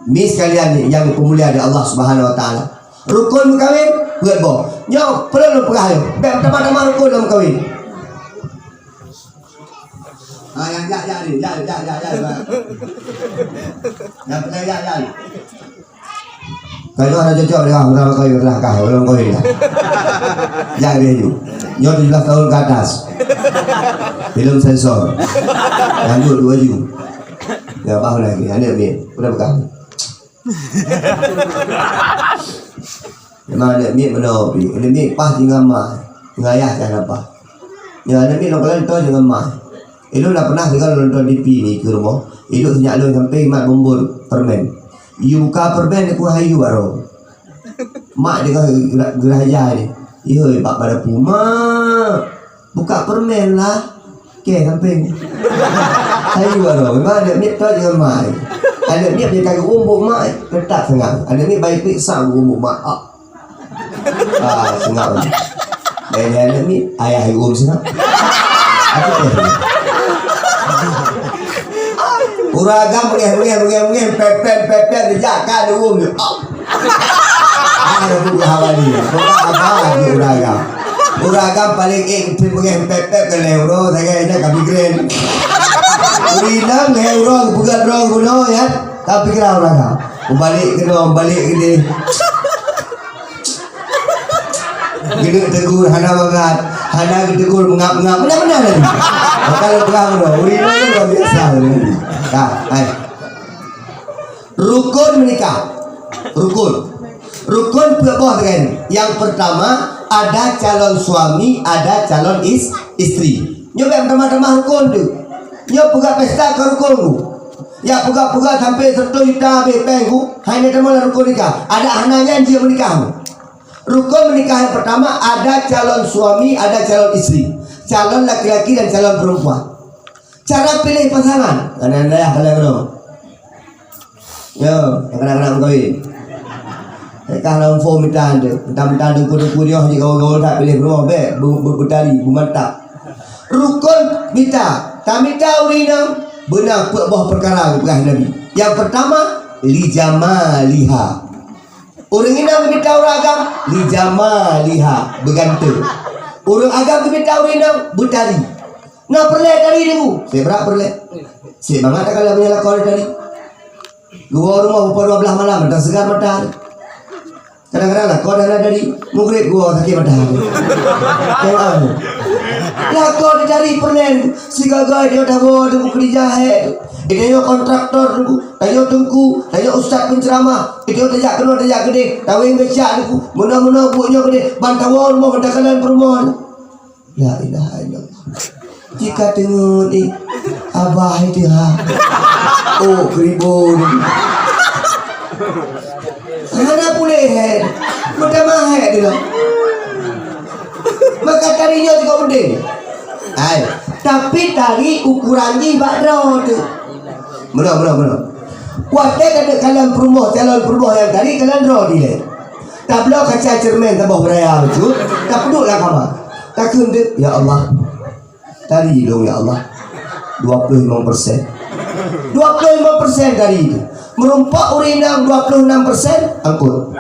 Mi sekalian nyang dipeumulia di Allah Subhanahu Wa Taala. Rukon meukawen, peuet boh. Nyoe, peue lôn peugah nyoe. Bèk tamah-tamah rukon lom meukawen. Ah, nyang jak, jak ni, jak, jak, jak, jak, jak. Nyang peugah jak, jak. Kalau ada cocok dengan orang kawin, orang kah, orang kawin lah. Jak dia tu. Nyoe tujuh belas tahun ke atas. Belum sensor. Lanjut dua ju. Ya, bah lagi. Aneuk miet. Udah pegang. Memang aneuk miet meunoe pi. Aneuk miet paih tinggai ma. Tinggai ayah dah nampak. Ya, aneuk miet nongkrong tu tinggai ma. Ilôn dah pernah tinggai nonton T V ni ke rumah. Idok sinyak lôn sampai mat bumbon permen. You buka permen aku hayu baru. Mak dia geura-, geura-, geuraya ni. Yo, bak pada puma. Buka permen lah. Ke samping. Hayu baru. Memang aneuk miet tu jangan mai. Aneuk miet dia kagak umbuk mak, tetap sengah. Aneuk miet baik-baik sang umbuk mak. Ah. Ah, sengah. Lain aneuk miet, ayah ibu sengah. Aku tu. Uragam bengeh, bengeh, bengeh, bengeh, pepet, pepet, dijak kat dulu. Ada tu haba ni. Bukan apa lagi uragam. Uragam paling eh mungkin bengeh pepet ke leh bro, saya kata kami keren. Urina leh bro, bukan bro guna ya. Tapi kira uragam. Balik ke dong, balik ke ni. Geuneuk tegur hana mangat, hana geutegur meungab-ngab. Meunan-meunan lagi. Maka lôn peugah keunoe, ureueng inong nyan luar biasa lagi. Ka, hai. Rukun menikah. Rukun. Rukun peuet boh lagèe nyoe. Yang pertama, ada calon suami, ada calon is-, istri. Nyoe bèk meutamah-tamah rukun tu. Nyoe peugah pesta ka rukun tu. Ya peugah-peugah sampai seratus juta habéh péng tu, hai nyan teuma rukun nikah. Ada hana nyan jeuet meunikah tu. Rukun menikah yang pertama, ada calon suami, ada calon istri. Calon laki-laki dan calon perempuan. Cara pilih pasangan. Kadang-kadang, kadang-kadang. Yo, yang kadang-kadang meukawen. Mereka lam phone minta tu. Minta-minta dengku-dengku dia, jadi gaul-gaul tak pilih rumah, bek, bu-, bu-, butari, bu mantap. Rukun mita. Tamita ureueng inong, beuna peuet boh peukara geupeugah Nabi. Yang pertama, li jamaliha. Ureueng inong geumita ureueng agam, li jamaliha, beuganteung. Ureueng agam geumita ureueng inong, beutari. Na peureulèe tari deungoe, sibrak peureulèe. Sibak mangat takalon meunyoe lakoe tari. Geuwoe rumoh pukon dua belas malam, mantong seugar mata. Kadang-kadang lakoe dah na tari, mugreb geuwoe sakét mata. Tengok aku. Lakoe tari peureulèe, sigoe-goe dia dah woe deungoe keurija hèk. Dia nyoe kontraktor deungoe. Tanyoe teungku, tanyoe ustaz penceramah, tanyoe tajak keunoe tajak keudeh, taweng geucak teungku, meunoe-meunoe buet nyoe keudeh, ban tawoe rumoh ban takalon peurumoh. La ilaha illallah. Jika teungeut eh, abah itu ha. Oh, keribu ni. Hana puléh hai. Meutamah hai dulu. Maka tari nyoe juga udeh. Hai, tapi tari ukuran jih bak droe tu. Meunoe, meunoe, meunoe. Watèe ka kalon peurumoh, calon peurumoh nyang tari kalon droe dilèe. Tabloe kaca cermin saboh beuraya bacut, tapeuduek lam kama. Takheun deuek, "Ya Allah, tari lôn ya Allah, dua puluh lima persen." Dua puluh lima persen tari tu. Meurumpok ureueng inong dua puluh enam persen, angkut.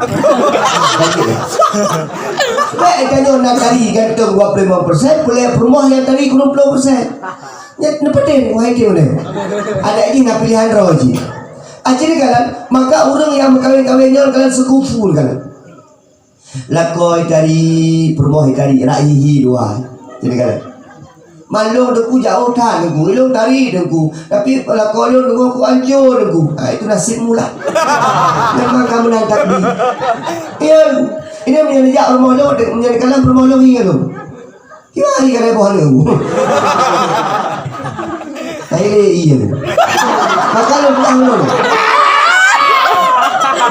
Bèk tanyoe na tari gantong dua puluh lima persen, peureulèe peurumoh nyang tari dua puluh persen. Nyan neupeudeh, wahai Tio, nyan. Adak jih na pilihan droe jih. Ah, jadi kalon, maka ureueng nyang meukawen-kawen nyoe kalon seukufu kalon. Lakoe tari, peurumoh tari, rak hihi dua. Jadi kalon. Mandum teungku jauh that teungku, ilôn tari teungku. Tapi lakoe lôn teungku, aku ancô teungku. Ha, itu nasibmu lah. Memang kamu nan takdir. Iya. Ini meunyoe jak rumoh lôn, meunyoe kalam rumoh lôn ingat lôn. Kiban hari ka lhèe boh aneuk. Hai le iya. Maka lôn peugah lôn.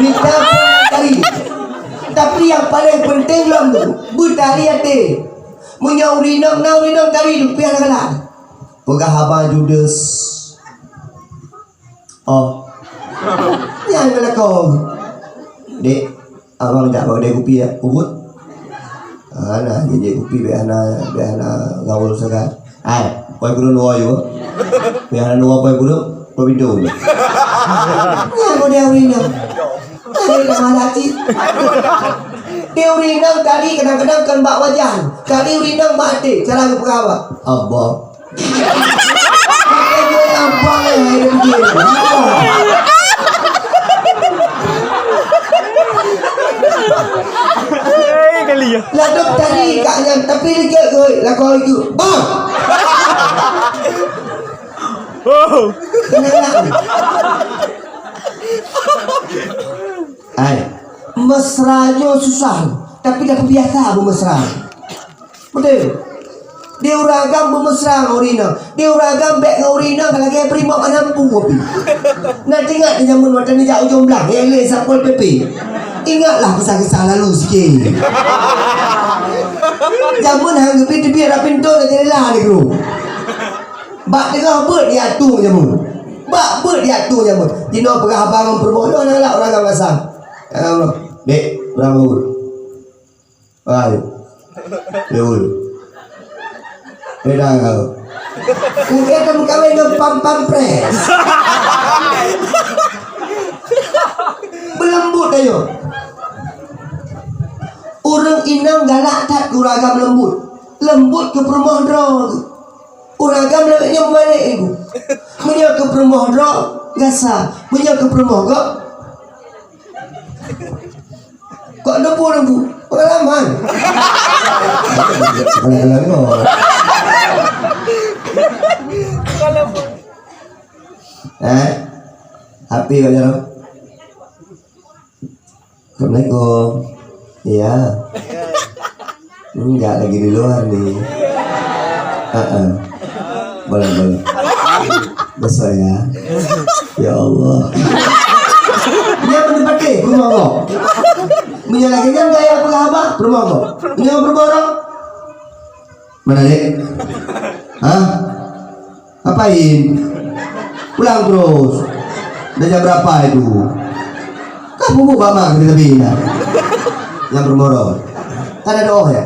Mita pun tari. Tapi nyang paleng penting lom tu, beutari até. Meunyoe ureueng inong na ureueng inong tari, leupie galak. Peugah haba judes. Oh. Nyan meulakon. Dek, abang jak bak kedai kupi ya, ubit. Ah, nah, jadi kupi bek hana, bek hana gaul sagai. Ai, poi kurun dua juga. Bek hana dua poi kurun, poi pintu. Nyan kau dia ureueng inong. Ai, dah malah cit. Dia ureueng inong tadi kadang-kadang kan bak wajan. Tadi ureueng inong bak até, cara geupeugah bak. Abang. Hei, kali ya. Ladom tadi kak nyan, tapi leucet keu lakoe itu. Bang! Oh. Kenapa? Ai, mesra nyoe susah, tapi dah terbiasa bermesra. Betul. Di ureueng agam beumesra ngon ureueng inong. Di ureueng agam bèk ngon ureueng inong lagèe primo anampu kopi. Na teuingat di jameun watèe neujak ujong blang, eh, lé Satpol P P. Ingatlah kisah-kisah lalu sikit. Jameun han geubri teubiet rot pintoe dan jendela di gru. Bak teungoh beuet diatur jameun. Bak beuet diatur jameun. Jinoe peugah haba ngon peurumoh, nyoe na galak ureueng agam masa. Dek, ureueng baru. Hai. Yul. Beda kau. Engke ka meukawen ngon pam-pam pres. Beuleumbut ayo. Ureueng inong galak that keu ureueng agam leumbut. Leumbut keu peurumoh droe. Ureueng agam lagèe nyoe malèe ibu. Meunyoe keu peurumoh droe, gasa. Meunyoe keu peurumoh gob, Kok neupue-neupue? Pengalaman. Pengalaman. Eh? Api Pak Jarod? Assalamualaikum. Iya. Enggak, lagi di luar nih. Heeh. Boleh, boleh. Besok ya. Ya Allah. Dia menempati rumah Allah. Menyalahkan gaya pengamat rumah Allah. Menyalahkan rumah orang. Mana, Dek? Hah? Ngapain? Pulang terus. Dah jam berapa itu? Kah bubuk bama kita lebih dah. Yang bermorong. Kan ada oh ya.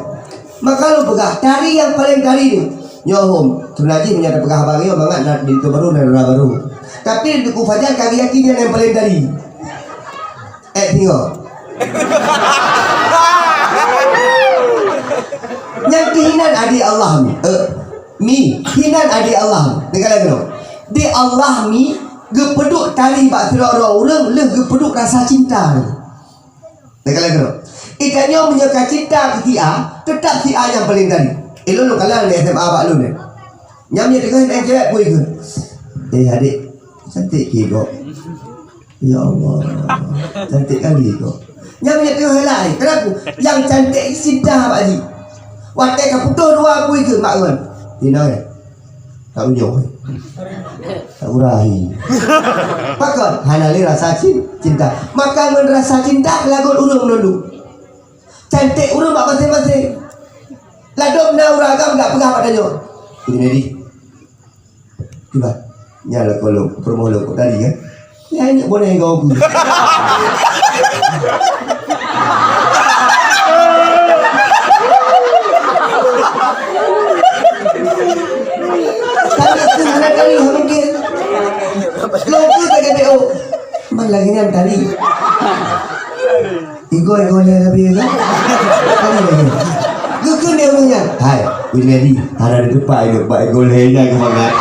Maka lu peugah tari yang paling tari ni. Nyohom, sebenarnya punya ada peugah abang yo mangat nak pintu baru dan orang baru. Tapi di Teungku Fajar kami yakin yang paling tari. Eh, tengok. Nyang keuhinan adi Allah mi. Eh, mi, hinan adi Allah. Tengok lagi tu. Di Allah mi geupeuduek tali bak sidroe ureueng lheueh geupeuduek rasa cinta. Tengok lagi tu. Itanyoe meunyoe ka cinta keu si A, tetap si A nyang paling tali. Eh, lôn lôn kalon di S M A bak lôn, eh. Nyang meunyoe teungoh main cewek pui keu. Eh, adik, cantik keu kok. Ya Allah, cantik kali kok. Nyang meunyoe teuh helai, kenapa? Yang cantik cinta Pak Haji. Watèe ka putôh dua bui keu mak gon. Inong, eh. Tak unyok, eh. Tak urahi. Pakon, hana lé rasa cin-, cinta. Maka ngon rasa cinta lagon ureueng meununduk. Cantik ureueng bak maséng-maséng. Ladôm na ureueng agam gak peugah bak tanyoe. Ini Medi. Kiban? Nyan lakoe lôn, peurumoh lôn kok tadi kan? Nyan nyang boneh gob. Tapi tu mana tadi mungkin. Lôn tu tak kena, oh. Man lagi nyan tadi. Igoe-igoe lé Nabi kan? Geukheun lé ureueng nyan, "Hai, Wilmedi, hana deukeue idup bak igoe lé nyan keumangat."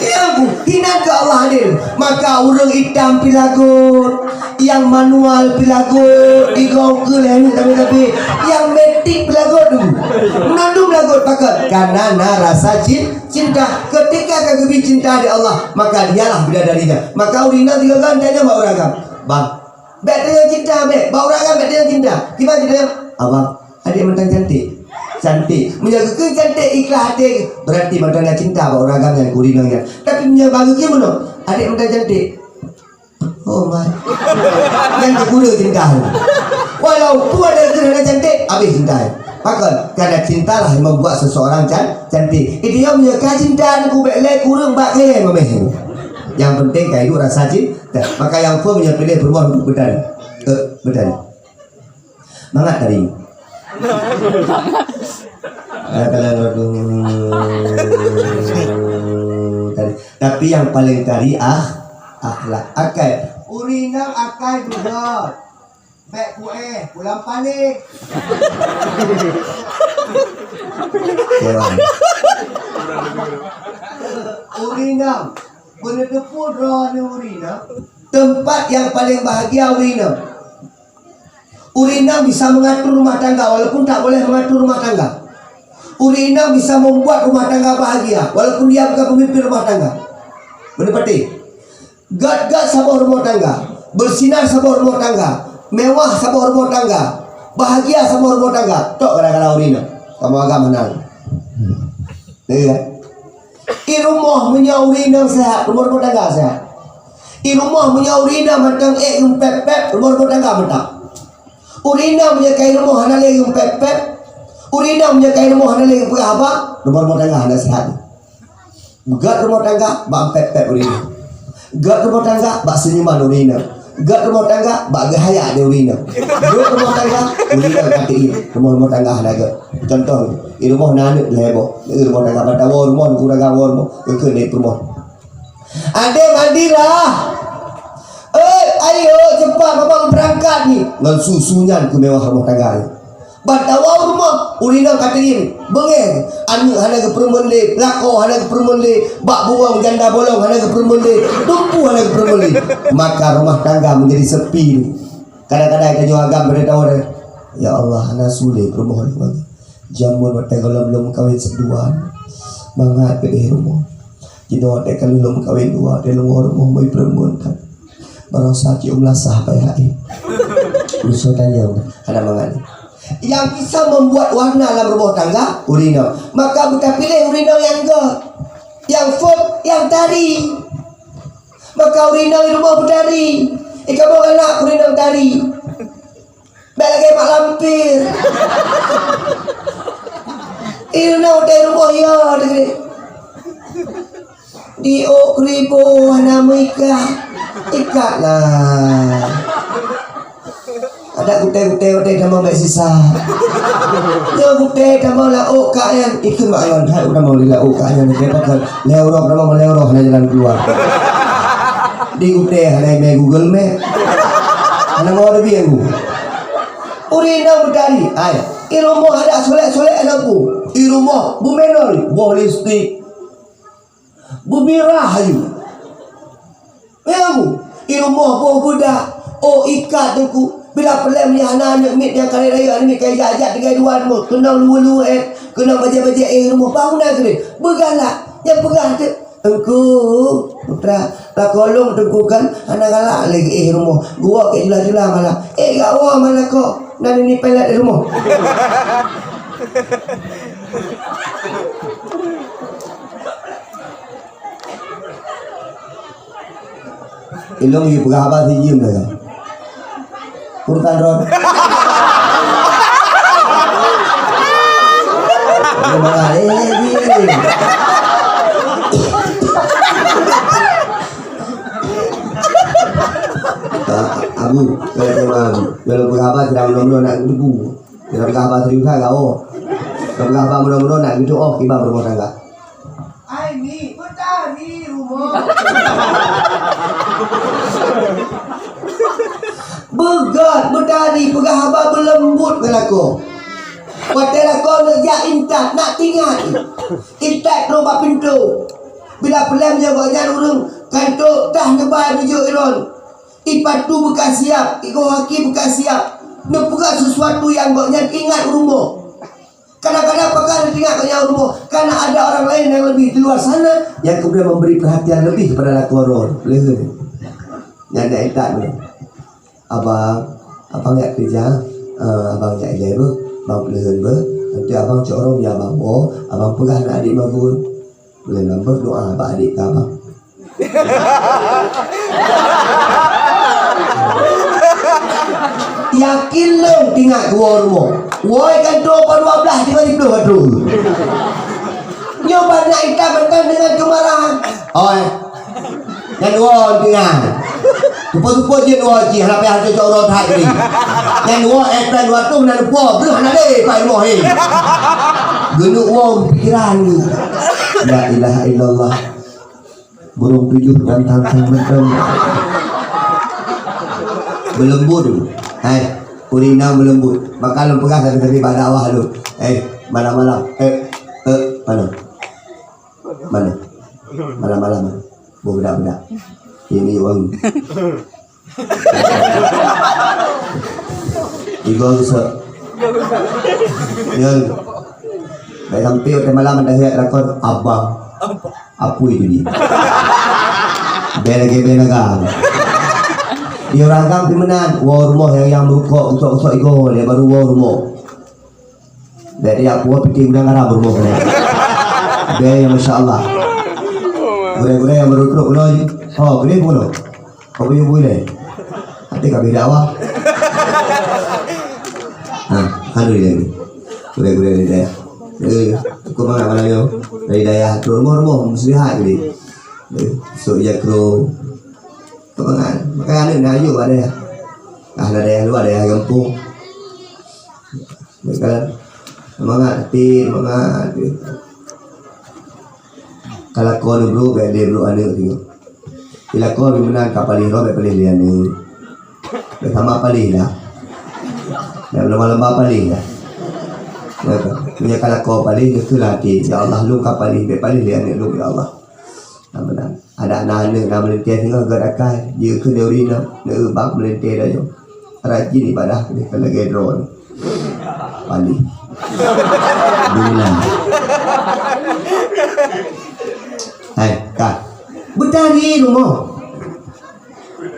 Iya, Bu. Hinan keu Allah adil. Maka ureueng itam pilagot, nyang manual pilagot, igoe keu lé tapi-tapi, nyang metik pilagot tu. Meunandum lagot pakat, karena na rasa cin-, cinta. Ketika ka geubri cinta di Allah, maka dialah bidadarinya. Maka ureueng inong tiga kan tanya bak ureueng agam, "Bang, Bèk tanyong cinta, bèk. Bak ureueng agam bèk tanyong cinta. Kiban cinta? Abang, adék mantong cantik. Cantik. Meunyoe geukheun cantik ikhlas até, berarti mantong na cinta bak ureueng agam nyan, keu ureueng nyan. Tapi meunyoe bak geukheun meunoe, adék mantong cantik. Oh, mai. Nyan keu ureueng cinta. Walaupun adék geukheun hana cantik, habéh cinta. Pakon? Karena cintalah yang membuat seseorang can-, cantik. Itu yang meunyoe ka cinta ni, kubèk lé keu ureueng bak kayèe mamèh. Yang penting ka hidup rasa cinta. Maka nyang phôn meunyoe piléh peurumoh untuk beutari. Eh, beutari. Mangat tadi. Kadang-kadang, aduh, tadi. Tapi yang paling tadi ah, akhlak. Akai. Ureueng inong akai beugöt. Bèk kuéh, pulang paléh. Dewan. Ureueng inong, beuneuteupeu droeneuh ureueng inong. Tempat yang paling bahagia ureueng inong. Ureueng inong bisa mengatur rumah tangga walaupun tak boleh mengatur rumah tangga. Ureueng inong bisa membuat rumah tangga bahagia walaupun dia bukan pemimpin rumah tangga. Beuneupatéh. Göt-göt saboh rumoh tangga, bersinar saboh rumoh tangga, mewah saboh rumoh tangga, bahagia saboh rumoh tangga. Tok gara-gara ureueng inong. Kamoe agam hana. Iya. I rumoh meunyoe ureueng inong sehat, rumoh-rumoh tangga sehat. I rumoh meunyoe ureueng inong mantong ék geupép-pép, rumoh-rumoh tangga mantap. Ureueng inong meunyoe ka i rumoh hana lé geupép-pép, ureueng inong meunyoe ka i rumoh hana lé geupeugah haba, rumoh-rumoh tangga hana sehat. Göt rumoh tangga bak pép-pép ureueng inong. Göt rumoh tangga bak seunyuman ureueng inong. Göt rumoh tangga bak geuhayak di ureueng inong. Göt rumoh tangga ureueng inong ka teuieng. Rumoh-rumoh tangga hana göt. Contoh, i rumoh na aneuk lhèe boh. Di rumoh tangga ban tawoe rumoh, di rumoh tangga woe rumoh, geukheun lé peurumoh. Adék mandilah. Eh, ayo cepat bapak berangkat ni. Ngon su-su nyan keu mewah rumoh tangga nyan. Ban tawoe rumoh, ureueng inong ka teuieng, beungéh, aneuk hana geupeureumeun lé, lakoe hana geupeureumeun lé, bak bungöng janda bolong hana geupeureumeun lé, tumpu hana geupeureumeun lé. Maka rumah tangga menjadi sepi. Kadang-kadang tanyoe agam bak tawoe, "Ya Allah, hana su lé peurumoh lé." Jameun watèe gohlom lôn meukawen sidua, mangat keudéh rumoh. Jinoe watèe ka lôn meukawen dua, watèe lôn woe rumoh meupeureumeun that. Baroesa cit meulasaih payah, eh. Meunyoe tanyong, hana mangat. Yang bisa membuat warna dalam rumah tangga, ureueng inong. Maka beutapiléh ureueng inong nyang göt, nyang phôn, nyang tari. Maka ureueng inong i rumoh beutari. I kamoe galak ureueng inong tari. Bèk lagèe mak lampir. Inong di rumoh, ya, di, di ôk keuriboh hana meuikat. Ikat lah. Adak gutèe-gutèe watèe tamong bèk sisa. Nyoe gutèe tamong laôt kak nyan. Ikheun mak lôn, hai tamong di laôt kak nyan, gutèe pakon. Lhèe uroe tamong, lhèe uroe hana jalan keuluwa. Di gutèe hana imè Google Map. Hana mau ada biaya. Ureueng inong beutari, ai, i rumoh adak solek-solek lampu. I rumoh beumenol, boh lipstik. Beumirah ayu. Memang, i rumoh boh beudak, oh ikat teungku. Bila peureulèe meunyo hana aneuk miet nyang ka lhèe rayeuk, aneuk miet ka ijak-jak tinggai dua rumoh, keunong luweue-luweue, eh, keunong bajèe-bajèe, eh, rumoh bangunan keudeh. Beugalak, nyang peugah teuk. Teungku, putra, lakoe lôn teungku kan hana galak lé geuéh rumoh. Geuwoe keu jula-jula malam. Eh, gak woe malam ko, na nini pelet di rumoh. Ilong yue peugah haba sijeuem dah. Urusan ron. Terima kasih. Abu, kalau terima Abu, kalau peugah haba sedang belum nak debu. Kalau peugah haba serius kan kau. Kalau peugah haba mudah-mudahan nak gitu oh kiban rumah tangga. Ai ni, beutari rumoh. Beugöt, beutari, peugah haba beuleumbot ngon lakoe. Watèe lakoe neujak intat, nak tingat. Intat trok bak pintoe. Bila peureulèe meunyoe gobnyan ureueng kanto tah neuba neujok ilôn. Ipatu beuka siap, igoe haki beuka siap. Neupeugah sesuatu nyang gobnyan ingat u rumoh. Kadang-kadang pakon teuingat bak nyang rumoh, karena ada orang lain yang lebih di luar sana yang kemudian memberi perhatian lebih kepada lakoe droe. Leuheun. Nyan dak intat tu. Abang, abang jak keureuja, eh, abang jak ilée beuh, bang peuleuheuen beuh. Nanti abang cok rhom ya abang woe, abang peugah na adék magun. Buleuen lom beuh doa bak adék keu abang. Yakin lôn tingat woe rumoh. Woe kan dua dua belas tiga puluh atau. Nyoe banyak itam mantong dengan kemarahan. Oi. Nyan woe tingat. Teupeu-teupeu jeuet woe jih, hana payah cocok uroe that ni. Nyan woe F P dua ratus nan po, breuh hana lé Pak Iboh, he. Geuneuk woe pikiran ni. La ilaha illallah. Burung tujoh nyan thang-thang mantong. Meuleumbut. Hai, ureueng inong meuleumbut. Maka lôn peugah sabe-sabe bak dakwah lôn. Eh, malam-malam. Eh, eh, mana? Mana? Malam-malam. Boh bedak-bedak. Ini wangi. Igo rusak. Nyan. Baik sampai watèe malam dah hiat lakon abang. Apui tu ni. Bèe lagèe bèe naga. Di ureueng agam pih meunan, woe rumoh nyang, nyang meurukok, usok-usok igo, dia baru woe rumoh. Bèk dia puwoe piti gudang garam rumoh keunoe. Bèk nyang masya Allah. Gurèe-gurèe nyang meureukrok keunoe. Ho, keunoe pun keunoe. Kau punya bui leh. Hati kami dakwah. Ha, alhamdulillah. Gurèe-gurèe dari dayah. Eh, aku mangat malam nyoe. Dari dayah tu rumoh-rumoh muslihat jadi. Eh, sok jakro. Kau mangat. Makanya aneuk na ayu ada ya. Ah, ada dayah luar, dayah gampông. Kan? Semangat, hati, semangat. Kalau kau ni bro, bèk lé bro aneuk tu. Bila kau ni meunan ka paléh roh, bèk paléh lé aneuk. Bèk sama paléh dah. Bèk lomba-lomba paléh dah. Ya kan? Punya kalau kau paléh, betul hati. Ya Allah, lôn ka paléh, bèk paléh lé aneuk lôn, ya Allah. Nah, meunan. Ada aneuk na meulintèe singoh gèt akai, jeuet keu neuri na, neu bak meulintèe dayoe. Rajin ibadah keu lagèe droe. Paléh. Duna. Hai, ka. Beutari rumoh.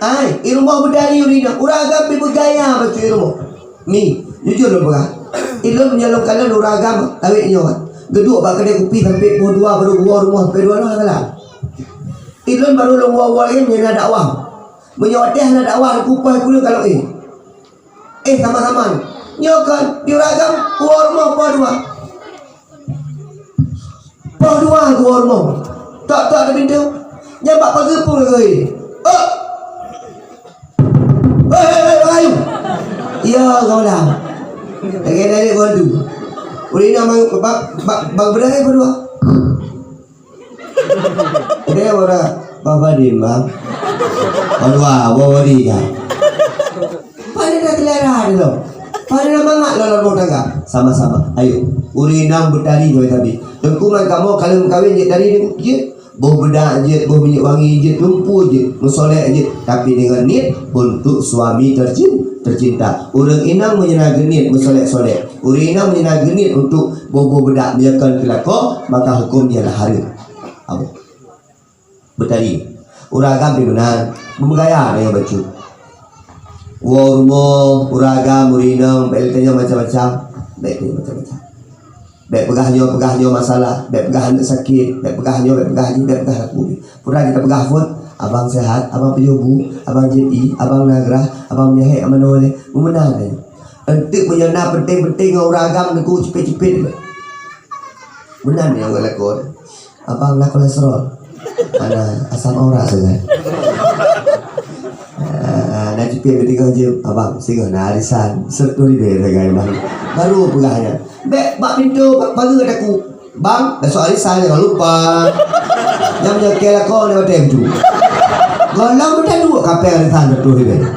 Hai, i rumoh beutari ureueng inong. Ureueng agam pih beugaya bacut i rumoh. Mi, jujur lôn peugah. Ilôn meunyoe lôn kalon ureueng agam awét nyoe, geuduek bak keudè kupi sampoe poh dua baru geuwoe rumoh sampoe dua nyoe salah. Ilôn baru lôn woe-woe lagèe nyan na dakwah. Meunyoe watèe hana dakwah, kupoh kulôn kalon éh. Éh sama-sama. Nyoe kon di ureueng agam woe rumoh poh dua. Poh dua geuwoe rumoh. Tok-tok di pintoe. Nyan bak pageue peue lagèe. Oh! Hei, hei, hei, ayu. Ya, kau dah. Lagi dari bantu. Ulih nak bang, bang, bang, bang bedah, eh, berdua. Dia orang, Bang Fadil, Bang. Berdua, bawa dia. Pada dah kelara dulu. Pada dah mangat dalam rumah tangga. Sama-sama. Ayo. Ureueng inong beutari nyoe tadi. Teungku ngon kamoe kalau meukawen jeuet tari dia. Boh beudak jeuet, boh minyeuk wangi jeuet, lumpu jeuet, meusolek jeuet, tapi deungon niet untuk suami tercin-, tercinta. Ureueng inong meunyoe na geuniet meusolek-solek, ureueng inong meunyoe na geuniet untuk boh-boh beudak meunyoe kon keu lakoe, maka huköm jih adalah hareuem. Apa? Beutari. Ureueng agam pih meunan, beumeugaya deungon bacut. Woe rumoh, ureueng agam, ureueng inong, bèk lé tanyoe macam-macam, bèk tanyoe macam-macam. Bèk peugah nyoe, peugah nyoe masalah, bèk peugah aneuk sakét, bèk peugah nyoe, bèk peugah jih, bèk peugah laku jih. Peue na kita peugah phon, abang sehat, abang piôh bu, abang jeuet ié, abang na grah, abang meuhèk, abang na ulèe, meumeunan tanyoe. Eunteuk meunyoe na penting-penting ngon ureueng agam, neuku cipet-cipet. Meunan nyang geulakoe. Abang na kolesterol. Ana asam urat sagai. Ah, na jipék beutinggai jeuem, "Abang, singoh na arisan, seratus ribèe sagai, Bang." Baru peugah nyan. Bèk bak pintoe, bak pageue takue. "Bang, besok arisan jangan lupa." Nyang meunyoe keu lakoe nyoe watèe tu. Gohlom meunan duek kapé arisan seratus ribèe.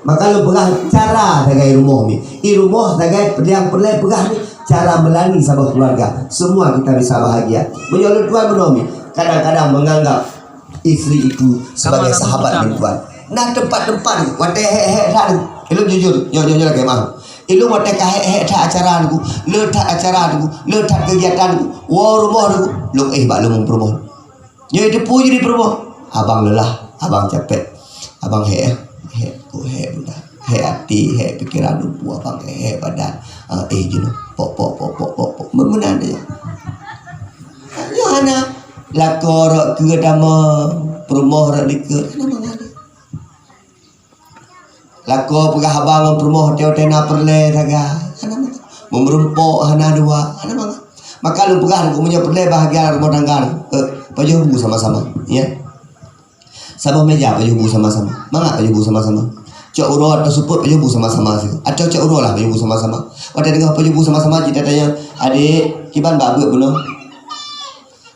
Maka lôn peugah cara sagai rumoh ni. I rumoh sagai nyang peureulèe peugah ni. Cara meulani saboh keuluwarga, semua kita bisa bahagia. Meunyoe lôn tuan meunoe mi, kadang-kadang menganggap istri itu sebagai sahabat lôn tuan. Nah, teumpat-teumpat watèe hék-hék that, ilôn jujur, nyoe, nyoe, nyoe lagèe mah. Ilôn watèe ka hék-hék that acara nyoe, le that acara nyoe, le that kegiatan nyoe, woe rumoh nyoe, lôn éh bak lôn peurumoh. Nyoe teupeu jadi peurumoh. Abang lelah, abang capek, abang hék, hék, ku hék bunda. Hék até, hék pikeran, lumpur abang, hék badan. Ah, eh, jinoe. Pok, pok, pok, pok, pok, pok. Meunan dia. Nyoe hana. Lakoe rot keu tamong, peurumoh rot likot. Hana mangat. Lakoe peugah haba ngon peurumoh, watèe-watèe na peureulèe sagai. Hana mangat. Meureumpok hana dua. Hana mangat. Maka lôn peugah, meunyoe peureulèe bahagian rumoh tangga, eh, pajoh bu sama-sama. Ya. Saboh meja pajoh bu sama-sama. Mangat pajoh bu sama-sama. Cok uroe atau seupôt pajoh bu sama-sama sigoe. Atau cok uroe lah pajoh bu sama-sama. Watèe teungoh pajoh bu sama-sama, cit tatanyong, "Adék, kiban bak beuet bunoe?"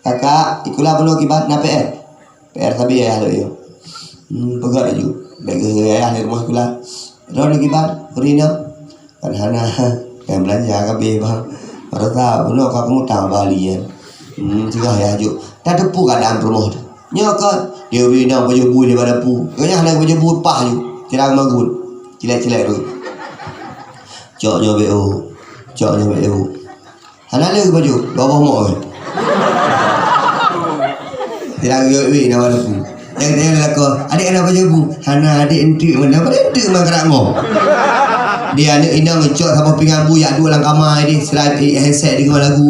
"Kakak, sikula bunoe kiban, na P R?" "P R sabe ayah lôn yue." Hmm, peugah laju. Bèk geuhôi ayah lé rumoh sikula. "Droeneuh kiban, ureueng inong?" Kan hana, nyang beulanja ka abéh bang. Baroesa bunoe ka peungutang bak ahli nyan. Hmm, cegah yah jok. Tateupeue keuadaan peurumoh teuh. Nyoe kon, di ureueng inong pajoh bu di bak dapu. Nyoe hana pajoh bu pah ju. Sira magun. Cilek-cilek tu. Cok nyoe beu. Cok nyoe beu. Hana lé pajoh, dua boh mok. Sira geuyue na bak dapu. Nyang tanyong lé lakoe, "Adék hana pajoh bu?" "Hana, adék enteuk meunan." "Padahai enteuk meunan karak ngo." Di aneuk inong ngeucok saboh pingan bu jak duek lam kama deh, sira handset deungon lagu,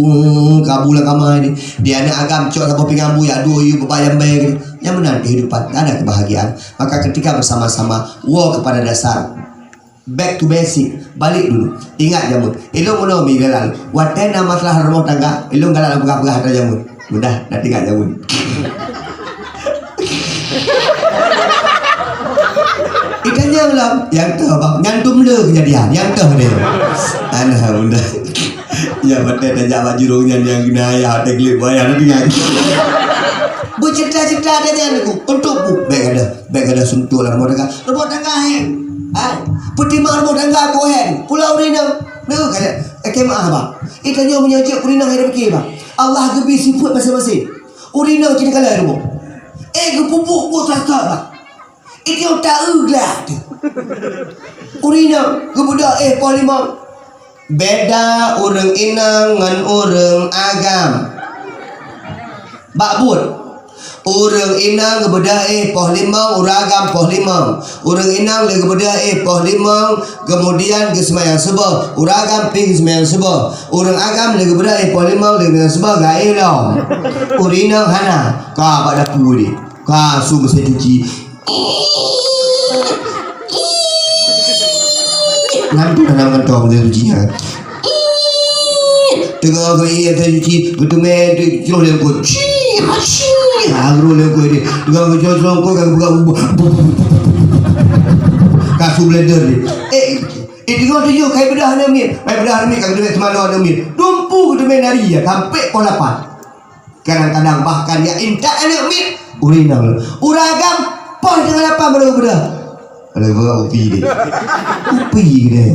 kabu lam kama deh. Di aneuk agam cok saboh pingan bu jak duek yue beubayang bai deh. Nyang meunan kehidupan, ada kebahagiaan. Maka ketika bersama-sama, woe kepada dasar. Back to basic, balik dulu. Ingat jameun. Ilôn bunoe mi galak. Watèe na masalah rumoh tangga, ilôn galak peugah-peugah atra jameun. Mudah, na teuingat jameun. Itanyong lom, nyang toh bang, nyan dum le keujadian, nyang toh deh. Alah, mudah. Ya, watèe tajak bak jurông nyan, nyang na ayah, watèe gleh buaya, na teuingat. Beucerita-cerita atra nyan, untuk bu, baik ada. Bèk gata suntok lam rumoh tangga. Rumoh tangga hèn. Hai, peutimang rumoh tangga keu hèn. Pula ureueng inong. Neu ka, eh, keumaah, bah. Eh, tanyoe meunyoe jeuet ureueng inong hana pike, bah. Allah geubri sifeuet maséng-maséng. Ureueng inong cit kala rumoh. Eh, geupeubuet buet sasat, bah. Eh, tanyoe taeu glah teuh. Ureueng inong geubeudôh, eh, poh limong. Beda ureueng inong ngon ureueng agam. Bak buet. Ureueng inong geubeudôh éh poh limong, ureueng agam poh limong. Ureueng inong lé geubeudôh éh poh limong, keumudian geuseumayang suboh. Ureueng agam pih geuseumayang suboh. Ureueng agam lé geubeudôh éh poh limong, lé geuseumayang suboh, geuéh lom. Ureueng inong hana. Ka bak dapu deh. Ka su meusén cuci. Nyan pih hana meugantoe meusén cuci nyan. Teungoh geuié meusén cuci, geuteumé jroh lé eungkôt. Cih, aci. Ha, jroh lé eungkôt deh. Teungoh geujroh lé eungkôt, ka geupeugah bubuk. Ka su blender deh. Eh, eh, teungoh tujoh, ka geubeudôh aneuk miet. Ka geubeudôh aneuk miet, ka geuteumé teumanoe aneuk miet. Dumpeue geuteumé nari, ya, sampoe poh lapan. Kadang-kadang bahkan jak intat aneuk miet, ureueng inong. Ureueng agam, poh teungoh lapan baru geubeudôh. Baru geubeudôh upi deh. Upi deh.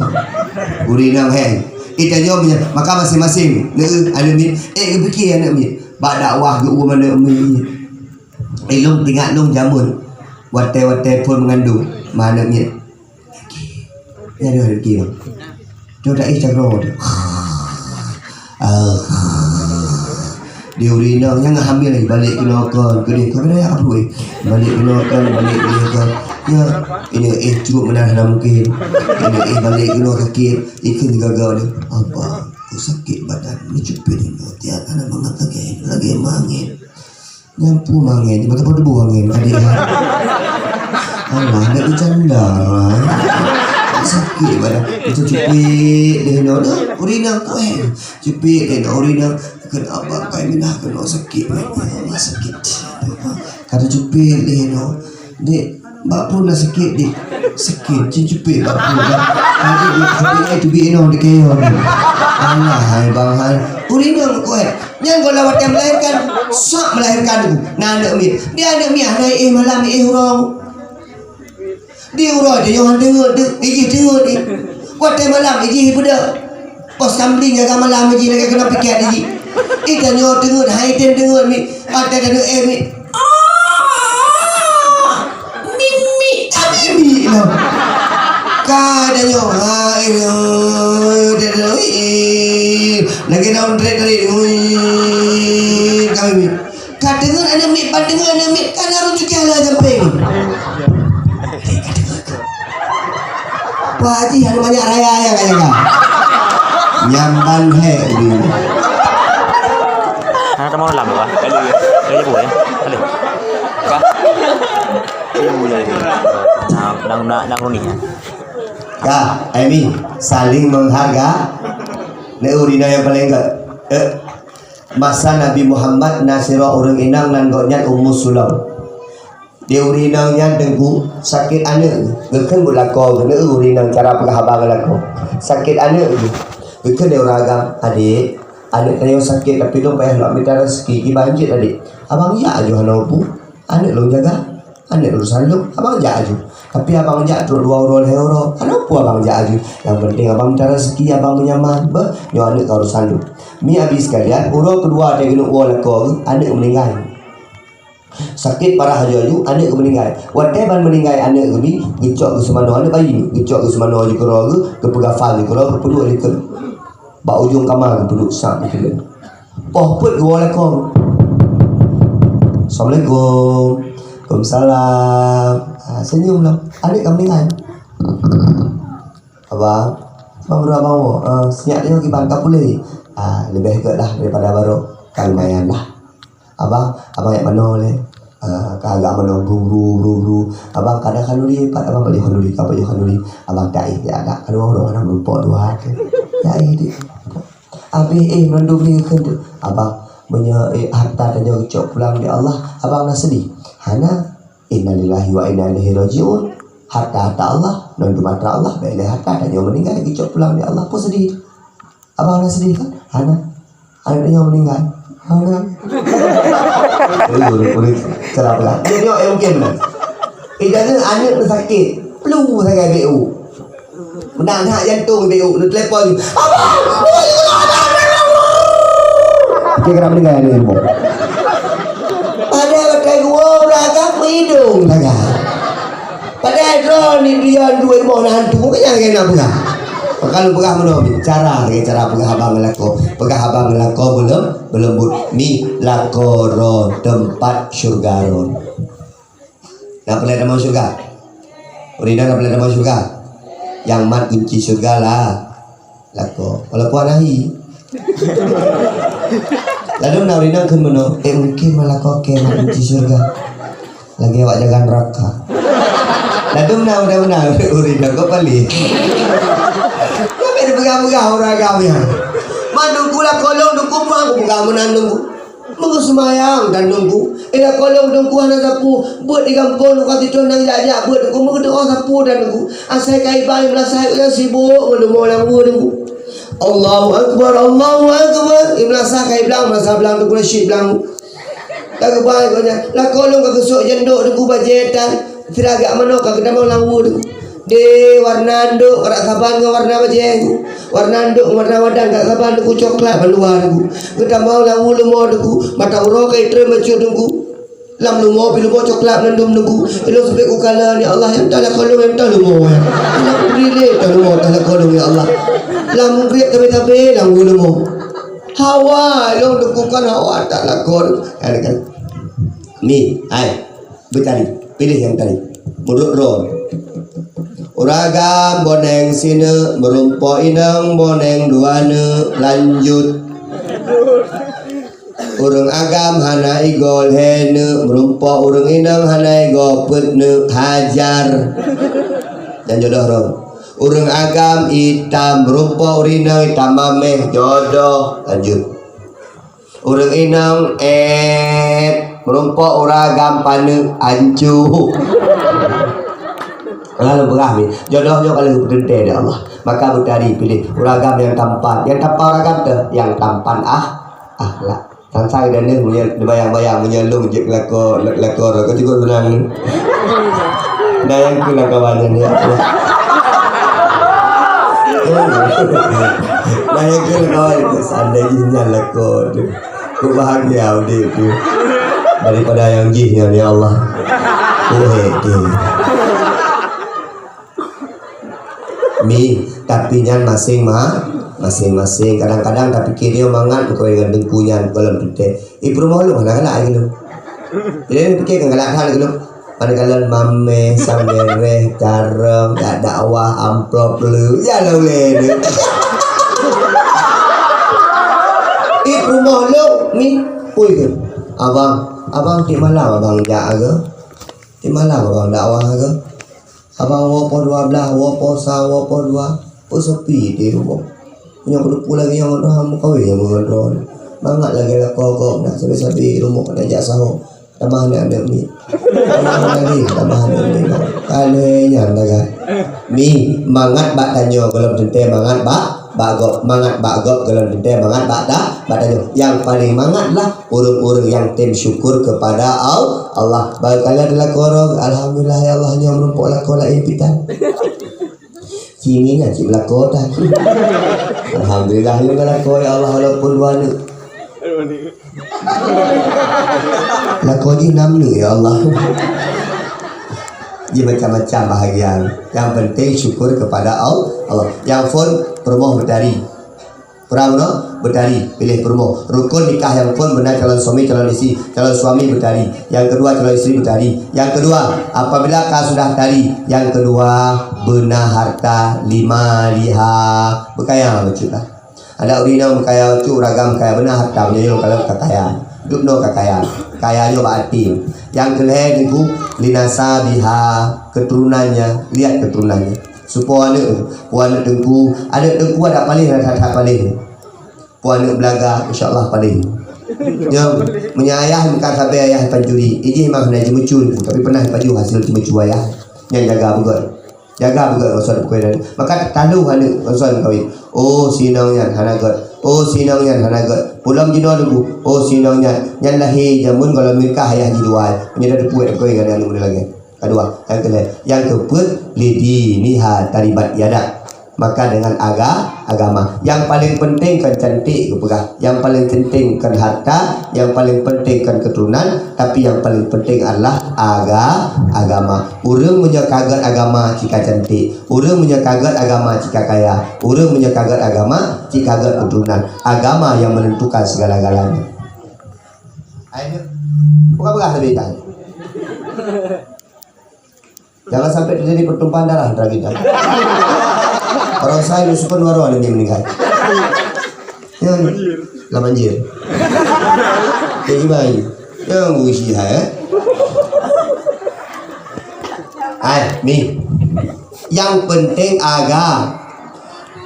Ureueng inong hèn. Eh, tanyoe punya, maka maséng-maséng, neu, aneuk miet, eh, geupike aneuk miet. Bak dakwah geuuem aneuk miet. Eh, lôn teuingat lôn jameun. Watèe-watèe phôn meungandong, ma aneuk miet. Nyan dua lagi, bang. Dia dah, eh, cakap tu. Ah. Di ureueng inong nyang hamil lagi balik keunoe kon, keudeh kon, keudeh apa, eh? Balik keunoe kon, balik keunoe kon. Ya, ini, eh, cukup meunan hana mungkin. Ini, eh, balik keunoe sakit. Ikheun gaga ni. Abang, ku sakit badan. Ni cupit ni, tiap hana mangat lagi. Lagi mangat. Nyan peue mangat, mata padu bu mangat, adik, ha? Alah, nak bercanda, ha? Sakit badan. Macam cupit deh, no, no. Urina kuat. Cupit deh, no, urina. Kena abang kai minah, kena sakit. Alah, sakit. Kata cupit deh, no. Dek, bak peue na sakit, dek? Sakit, cit cupit bak peue, bang. Tadi dek, tadi ai teubiet inong dek kayong. Alah, hai bang, hai. Ureueng inong kuat. Nyan goh lom watèe melahirkan, sok melahirkan tu. Na aneuk miet. Di aneuk miet hana éh malam, éh uroe. Di uroe tu, nyoe han teungeut tu, ijih teungeut ni. Watèe malam, ijih ibeudôh. Pos kambling jaga malam ijih lagèe keunoe piket ijih. Ih, tanyoe teungeut, hai tem teungeut ni. Watèe taneuk éh ni. Ah! Mimi, ah, mimi lah. Ka tanyoe, hai, eh, tanyoe, eh. Lagèe daun trek tadi. Ui, ka mimi. Ka deungon aneuk miet, ban deungon aneuk miet, ka na rhueng cukée hala sampéng. Ka deungon keu? Pak Haji hana manyak raya ya kaya ka. Nyamban he udi. Hana tamong lam apa? Kali ya. Kali ya. Halo. Kah? Kah? Nah, nang nang runi ya. Kah, Emi, saling mengharga. Ni urina yang paling enggak. Eh, masa Nabi Muhammad na sidroe ureuëng inong nan gobnyan Ummu Sulaim. Di ureuëng inong nyan teungku sakét aneuëk, geukheun buet lakoe geuneuk ureuëng inong cara peugah haba ngon lakoe. Sakét aneuëk geuh. Geukheun di ureuëng agam, "Adék, aneuëk tanyoe sakét tapi lôn payah lôn mita raseuki, kiban jeuet adék." "Abang jak aju hana peue. Aneuëk lôn jaga. Aneuëk urusan lôn. Abang jak aju. Tapi abang jak trok dua uroe lhée uroe. Hana peue abang jak aju. Nyang penting abang mita raseuki abang meunyaman. Beuh, nyoe aneuëk ka urusan lôn." Mi abi sekalian, uroe keudua watée geuneuk woe lakoe geuh, aneuëk meuninggai. Sakét parah aju-aju, aneuëk geuh meuninggai. Watée ban meuninggai aneuëk geuh bi, geucok geuh seumanoe, aneuëk bayi, geucok geuh seumanoe aju keudroe geuh, geupeugafan aju keudroe, geupeuduek likot. Bak ujong kama geupeuduek sam likot. Poh peuet geuwoe lakoe. "Assalamualaikum." "Waalaikumsalam." Ah, senyum lah. Aneuëk ka meuninggai. "Abang, abang meunurot abang woe, ah, sinyak tanyoe kiban ka puléh?" "Ah, leubeh gét lah daripada barô." "Ka lumayan lah." "Abang, abang jak manoe lé?" "Ah, ka agak manoe, bru, bru, bru, bru." "Abang, ka na khanduri pat, abang, pajoh khanduri, ka pajoh khanduri." "Abang, taéh jak dak, aduh, ureuëng hana meurumpok dua tu. Taéh dik." "Abéh éh mandum ni keu tu." "Abang, meunyoe éh harta tanyoe geucok pulang di Allah, abang na seudeh?" "Hana." "Innalillahi wa inna ilaihi raji'un." Harta-harta Allah, non dumatra Allah, bèk lé harta tanyoe meuninggai geucok pulang di Allah, peue seudeh tu? Abang na seudeh kan? Hana. Aneuk tanyoe meuninggai. Hana. Ureueng, ureueng, cara peugah. Dia tengok yang mungkin benar. Eh, jangan aneuk tu sakit. Flu sagai B U. Meunan hak jantung B U, dia telepon. Abang! Dia kena meuninggai aneuk ni. Padahal batai dua orang agak mengidung sagai. Padahai droeneuh ni dia duek rumoh na hantu, bukan nyang kena peugah. Kalau peugah meunoe, cara lagèe cara peugah abang ngon lakoe. Peugah abang ngon lakoe beulem-, beulembut. Mi lakoe droe teumpat syurga droe. Na peuleueh tamong syurga? Ureueng inong na peuleueh tamong syurga? Nyang mat kunci syurga lah. Lakoe. Walaupun hana hi. Ladôm na ureueng inong kheun meunoe, eh, mungkin ma lakoe kèe mat kunci syurga. Lagèe awak jaga neuraka. Ladôm na, mudah-mudahan ureueng inong keu paléh. Sampai dipeugah-peugah ureueng agam nyan. Man teungku lakoe lôn, teungku puang, kupeugah meunan teungku. Meungeuseumayang dan teungku. Ida kolong teungku hana sapeue. Beuet di gampông teungku ka sitoh nang jak-jak beuet teungku. Meungeudeuh sapeue dan teungku. Asai ka iban meulasah nyan sibok ngon leumo lam weue teungku. Allahu Akbar, Allahu Akbar. Meulasah ka iblang, meulasah blang teungku, nasyid blang. Ka geubai gobnyan. Lakoe lôn ka geusok jandok teungku bajèe tan. Sira gak manoe ka geutamong lam weue teungku. Deh, warna andok karak saban ngon warna bajèe. Warna andok ngon warna badan karak saban teungku, coklat ban luwa teungku. Geutamong lam weue leumo teungku. Mata uroe ka itrön bacut teungku. Lam leumo pih leumo coklat mandum teungku. Ilôn seupet kukalon, ya Allah, nyang teuh lakoe lôn, nyang teuh leumo, ya. Alah peurilek teuh leumo teuh lakoe lôn, ya Allah. Lam mungkriet sabe-sabe lam weue leumo. Hawa lôn teungku, kon hawa that lakoe. Kan, kan. Mi, hai. Beutari, piléh nyang tari. Meurot droe. Ureueng agam boneng sineuk, meurumpok inong boneng dua neuk, lanjut. Ureueng agam hana igoe lhèe neuk, meurumpok ureueng inong hana igoe peuet neuk, hajar. Nyang jodoh droe. Ureueng agam itam, meurumpok ureueng inong itam mamèh, jodoh. Lanjut. Ureueng inong èt, meurumpok ureueng agam paneuk, ancu. Lalu beurah mi, jodoh nyoe ka lheueh geupeuteunte lé Allah. Maka beutari piléh ureueng agam nyang tampan. Nyang tampan ureueng agam teuh, nyang tampan ah, akhlak. Sang-sang dan nyoe meunyoe neubayang-bayang meunyoe lôn jeuet keu lakoe, lakoe droe, ka cukup seunang. Nah, nyang keu lam kawan nyan, ya. Nah, nyang keu lam kawan, seandai jih nyan lakoe tu. Ku bahagia udép tu. Daripada nyang jih nyan, ya Allah. Ku hek deh. Mi, tapi nyan maséng ma-, maséng-maséng. Kadang-kadang tapiké dia mangat meukawen ngon teungku nyan goh lom teuntèe. Ih, peurumoh lôn hana galak lagèe nyoe. Jadi, piké kan galak that lagèe nyoe. Padahai kalon mamèh, sang bereh, carông, dak dakwah, amplop le. Ya Allah, ulèe deh. Ih, rumoh lôn ni, ui ke. Abang, abang tiep malam abang jak ke? Tiep malam abang dakwah ke? Abang woe poh dua blah, woe poh sa, woe poh dua. Peusepi di rumoh. Nyoe keuneuk lagèe nyang droe meukawen nyang ngon droe. Mangat lagèe lakoe gob na sabe-sabe rumoh na jak saho. Tamah aneuk-aneuk miet. Tamah aneuk miet, tamah aneuk miet. Ka lheueh nyan dah kan. Mi, mangat bak tanyoe gohlom teuntèe mangat bak, bak gob. Mangat bak gob gohlom teuntèe mangat bak ta-, bak tanyoe. Nyang paleng mangat lah ureueng-ureueng nyang tem syukur kepada Al-, Allah. Barangkahi ada lakoe droe, alhamdulillah ya Allah, nyoe meurumpok lakoe laén pitan. Cini nyan cit beulakoe tan. Alhamdulillah, lôn ka lakoe, ya Allah, walaupun dua neuk. Lakoe jih nam neuk, ya Allah. Jih macam-macam bahagian. Yang penting syukur kepada Al-, Allah. Yang phôn peurumoh beutari. Pram noh, beutari, piléh peurumoh. Rukun nikah nyang phôn beuna calon suami, calon istri. Calon suami beutari. Yang kedua, calon istri beutari. Yang kedua, apabila ka sudah tari, yang kedua, beuna harta lima liha. Beukaya bacut lah. Adak ureueng inong beukaya bacut, ureueng agam kaya, beuna harta, meunyoe ka lheueh ka kaya. Duek nyoe ka kaya. Kaya nyoe bak até. Yang keulhèe teungku, linasabiha, keturunannya, lihat keturunannya. Soe po aneuk, po aneuk teungku, aneuk teungku adak paléh, adak that paléh. Po aneuk beulaga, insya Allah paléh. Nyoe, meunyoe ayah meukat sabe ayah pancuri, ijih mah hana jimeucue, tapi pernah pajoh hasil jimeucue ayah. Nyan jaga beugöt. Jaga beugöt ngon soe peukawen. Maka taloh aneuk ngon soe peukawen. Oh, si inong nyan hana göt. Oh, si inong nyan hana göt. Pulang jinoe teungku. Oh, si inong nyan. Nyan lahé jameun gohlom nikah ayah jidua. Meunyoe dak teupeue, teupeue ngon aneuk muda lagèe. Kedua, yang ketiga, yang keempat, lidiniha taribat yadak. Maka dengan aga-, agama. Yang paling penting kan cantik geupeugah. Yang paling penting kan harta, yang paling penting kan keturunan, tapi yang paling penting adalah aga-, agama. Ureueng meunyoe ka göt agama cit ka cantik. Ureueng meunyoe ka göt agama cit ka kaya. Ureueng meunyoe ka göt agama cit ka göt keturunan. Agama yang menentukan segala-galanya. Akhirnya, bukan peugah lebih dah. Jangan sampai terjadi pertumpahan darah antara kita. Orang saya lu suka dua orang ada yang meninggal. Yang lah banjir. Jadi baik. Yang usia eh. Hai, ni. Yang penting agam.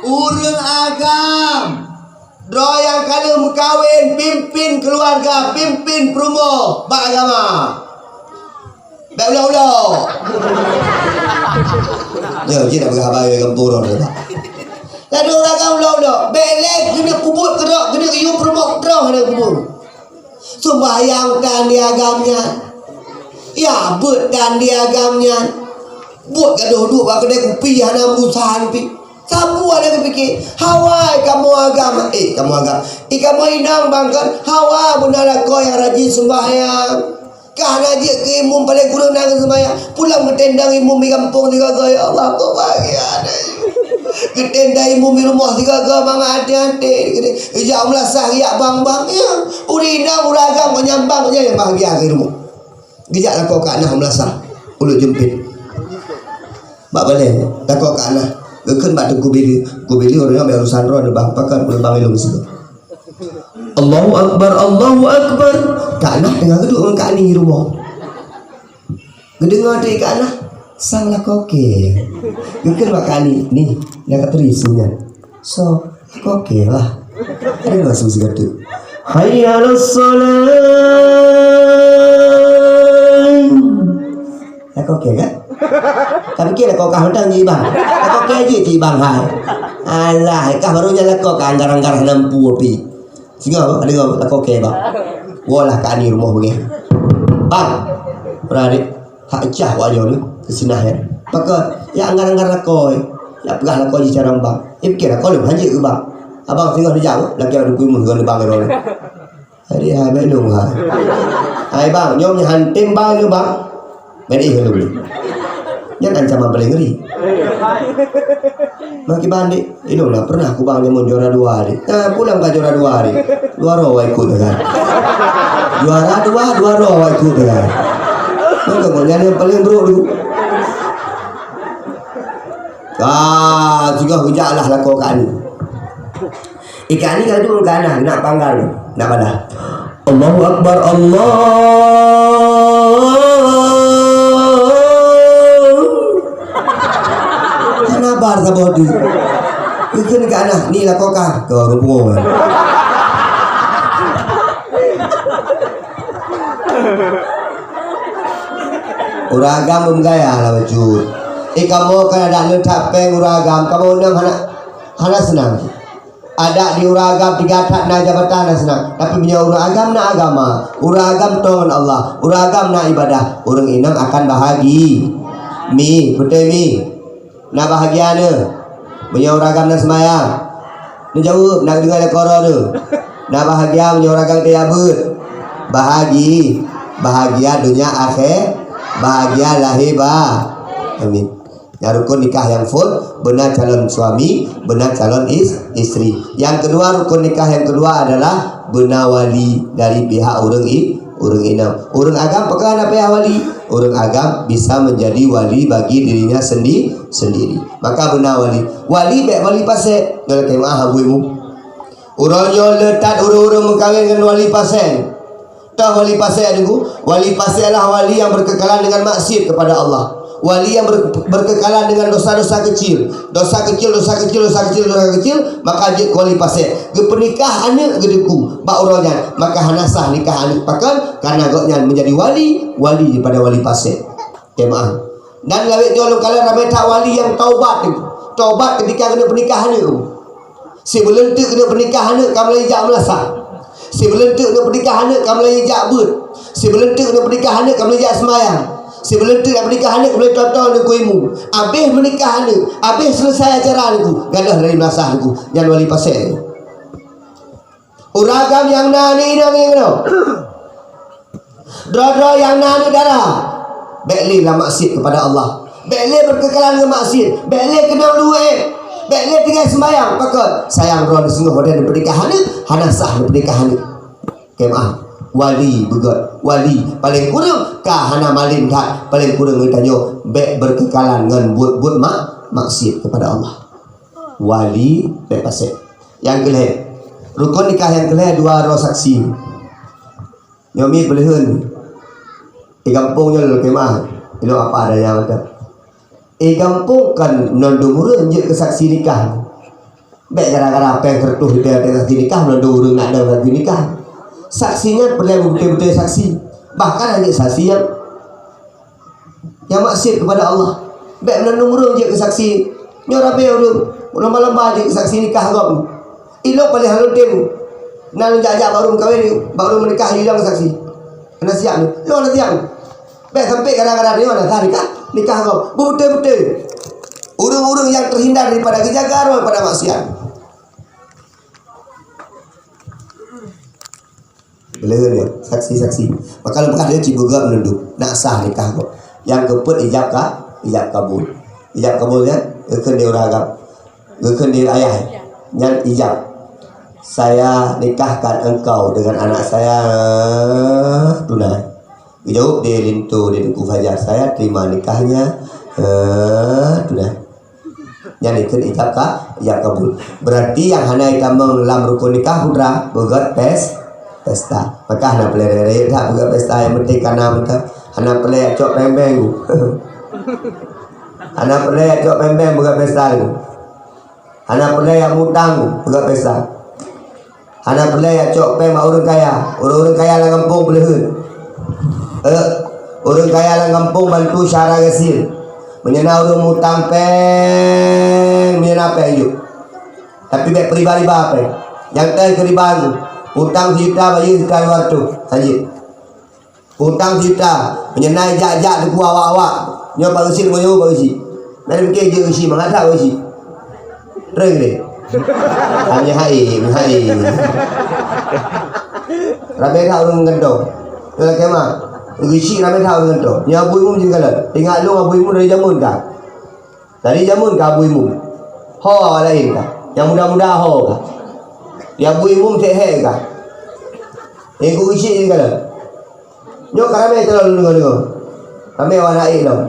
Urang agam. Droe nyang ka lheueh meukawen, pimpin keuluwarga, pimpin peurumoh bak agama. Bèk ulok-ulok. Nyoe, jih nak peugah haba di gampông droe, Pak. Ladôm ureueng agam ulok-ulok. Bèk lé keuneuk peubuet keudroe, keuneuk yue peurumoh keudroe hana peubuet. Sumbayang tan di agam nyan. Ya, beuet tan di agam nyan. Buet gadoh duek bak keudè kupi hana meurusan pih. Sapeue hana geupike? Hawa kamoe agam, eh, kamoe agam. Eh, kamoe inong bang kan? Hawa beuna lakoe nyang rajin sumbayang. Ka hana jeuet keu imum paleng kureueng na geusumbayang. Pulang geutendang imum di gampông sigaga, ya Allah, kok bahagia deh. Geutendang imum di rumoh sigaga mangat até-até. Geujak meulasah riak bang-bang, ya. Ureueng inong, ureueng agam, kok nyang bang, kok nyang bahagia keu rumoh. Geujak lakoe keu Anah meulasah, Uluk Jeumpit. Bak balèe, lakoe keu Anah. Geukheun bak Teungku Bili, Teungku Bili ureueng nyan bèk urusan droe, bang, pakon ureueng bang ilôn sigoe. Allahu Akbar, Allahu Akbar. Kak Anah teungoh geuduek ngon Kak Ani di rumoh. Geudeungoe teuh Kak Anah, sang lakoe kèe. Geukheun bak Kak Ani, "Ni, nyang ka turi su nyan." "Soe?" "Lakoe kèe lah." Deungoe su sigoe teuk. "Hayya 'alas shalah." Lakoe kèe kan? Tapi kira lakoe kah mantong ji bang. Lakoe kèe ji, ji bang hai. Alah, kah baru nyan lakoe kah anggar-anggar hana mampu api. Singoh, bang, deungoe lakoe kèe, bang. Woe lah Kak Ani rumoh beungèh. Bang, peue na dek, hak cah awak nyoe ni, keusinah nyan. Pakon, ya anggar-anggar lakoe. Ya peugah lakoe jih carông bang. Ya pikir lakoe lôn hanjeuet keu bang. Abang singoh neujak, lakèe dukui mun singoh neubang droe. Jadi hai bèk lôn hai. Hai bang, nyoe nyan han tem bang nyoe bang. Bèk éh lôn. Nyan ancaman paleng ngeri. Makiban dek, ilôn lah pernah kubang jameun juara dua dek. Nah, pulang ka juara dua dek. Dua droe awak ikot kan. Juara dua, dua droe awak ikot kan. Kamoe nyan nyang paleng brok tu. Ah, singoh geujak lah lakoe keu aneuk. Ikan ni ka duek ka na, nak panggal, nak balah. Allahu Akbar, Allah. Hana bar saboh tu. Ikheun ka na, ni lakoe ka, ka rumoh. Ureueng agam beugaya lah bacut. Eh, kamoe kan adak le that péng ureueng agam, kamoe undang hana, hana seunang. Adak di ureueng agam tiga that na jabatan na seunang. Tapi meunyoe ureueng agam na agama, ureueng agam tong ngon Allah, ureueng agam na ibadah, ureueng inong akan bahagi. Mi, beutôi mi. Na bahagia neuh meunyoe ureueng agam na seumayang? Neujaweueb, na deungoe lé koro neuh. Na bahagia meunyoe ureueng agam teuyak beuet? Bahagi, bahagia donya akhé, bahagia lahé ba-, amin. Nyang rukun nikah nyang phôn, beuna calon suami, beuna calon is-, istri. Nyang keudua, rukun nikah nyang keudua adalah beuna wali dari pihak ureueng i-, ureueng inong. Ureueng agam pakon hana payah wali? Ureueng agam bisa menjadi wali bagi dirinya sendi-, sendiri. Maka beuna wali. Wali bék wali pasék. Nyoe lakée meuáh Abu Imu. Uroe nyoe le that ureueng-ureueng meukawen ngon wali pasék. Toh wali pasék, Teungku? Wali pasék adalah wali yang berkekalan dengan maksiat kepada Allah. Wali yang ber-, berkekalan dengan dosa-dosa kecil. Dosa kecil, dosa kecil, dosa kecil, dosa kecil, maka jeuet keu wali pasék. Geupeunikah aneuk geuh Teungku bak uroe nyan, maka hana sah nikah aneuk. Pakon? Karena gobnyan menjadi wali, wali daripada wali pasék. Jemaah. Dan lawét nyoe lôn kalon ramé that wali nyang taubat. Taubat ketika keuneuk peunikah aneuk. Sibuleuen teuk keuneuk peunikah aneuk ka mulai jak meulasah. Sibuleuen teuk keuneuk peunikah aneuk ka mulai jak beuet. Sibuleuen teuk keuneuk peunikah aneuk ka mulai jak seumayang. Sibuleuen teuk keuneuk peunikah aneuk ka mulai toe-toe neuk keu imu. Abéh meunikah aneuk, abéh seuleusai acara neuk, gadôh lari meulasah neuk. Nyan wali pasék. Ureueng agam nyang na aneuk inong nyang keunoe. Droe-droe nyang na aneuk dara, bék lé lam maksiat kepada Allah. Bék lé berkekalan ngon maksiat. Bék lé keunong luweh. Bék lé tinggai sembayang. Pakon? Sayang droe singoh watée neupeunikah aneuk, hana sah neupeunikah aneuk. Kemah, wali beugét, wali paleng kureueng ka hana malem that, paleng kureueng geutanyoe bék berkekalan ngon buet-buet mak-, maksiat kepada Allah. Wali bék pasék. Nyang keulhée, rukun nikah nyang keulhée dua droe saksi. Nyoe mi peuleuheun. Di gampông nyoe lôn keumah, ilôn apa daya mantong. Di gampông kan non dum ureueng jeuet keu saksi nikah. Bék gara-gara péng seratus ribèe saksi nikah, non dum ureueng nak dong saksi nikah. Saksi nyan peureulée beutôi-beutôi saksi. Bahkan hana saksi nyang nyang maksiat kepada Allah. Bék meunan ureueng jeuet keu saksi. Nyoe ramé ureueng, lomba-lomba jeuet keu saksi nikah gob. Ilok paléh hana lôn tem. Na lôn jak-jak bak ureueng meukawen, bak ureueng meunikah, ilong saksi. Hana siap ni. Lôn hana siap ni. Bék sampai kadang-kadang nyoe hana sah nikah, nikah gob. Beutôi-beutôi. Ureueng-ureueng nyang terhindar daripada geujaga droe daripada maksiat. Leuheun nyoe, saksi-saksi. Maka leumpah nyoe cit beugét meununduk, nak sah nikah gob. Nyang keupeuet ijab ka, ijab kabul. Ijab kabul nyan, geukheun di ureueng agam. Geukheun di ayah. Nyan ijab. "Saya nikahkan engkau dengan anak saya tunai." Geujaweueb di linto di Teungku Fajar, "Saya terima nikahnya, eh, tunai." Nyan dikheun ijab ka, ijab kabul. Berarti nyang hana itamong lam rukun nikah putra, beugét pes-, pesta. Maka hana peureulée rayeuk-rayeuk that beugét pesta, nyang penting ka na mantong. Hana peureulée cok péng-péng. Hana peureulée cok péng-péng beugét pesta. Hana peureulée mutang beugét pesta. Hana peureulée jak cok péng bak ureueng kaya. Ureueng-ureueng kaya lam gampông peuleuheun. Eh, ureueng kaya lam gampông bantu syara gasien. Meunyoe na ureueng mutang péng, meunyoe na péng jok. Tapi bék peuriba-riba péng. Nyang teuka riba tu. Utang sijuta bayeue sijuta dua ratus. Saja. Utang sijuta, meunyoe na jak-jak teupeu awak-awak, nyoe Pak Geuchik, nyoe Pak Geuchik. Na dipike jeuet Geuchik, mangat that Pak Geuchik. Trön deh. Hanya hai, hai. Ramé that ureueng ngeuntoe. Nyoe lakée mah. Geuchik ramé that ureueng ngeuntoe. Nyoe Abu Imum jeuet kalon. Ingat lôn Abu Imum dari jameun ka. Dari jameun ka Abu Imum. Ho laén ka. Nyang muda-muda ho ka. Di Abu Imum teuhé ka. Nyang ku Geuchik jeuet kalon. Nyoe ka ramé calon deungoe-deungoe. Ramé awak aneuk lom.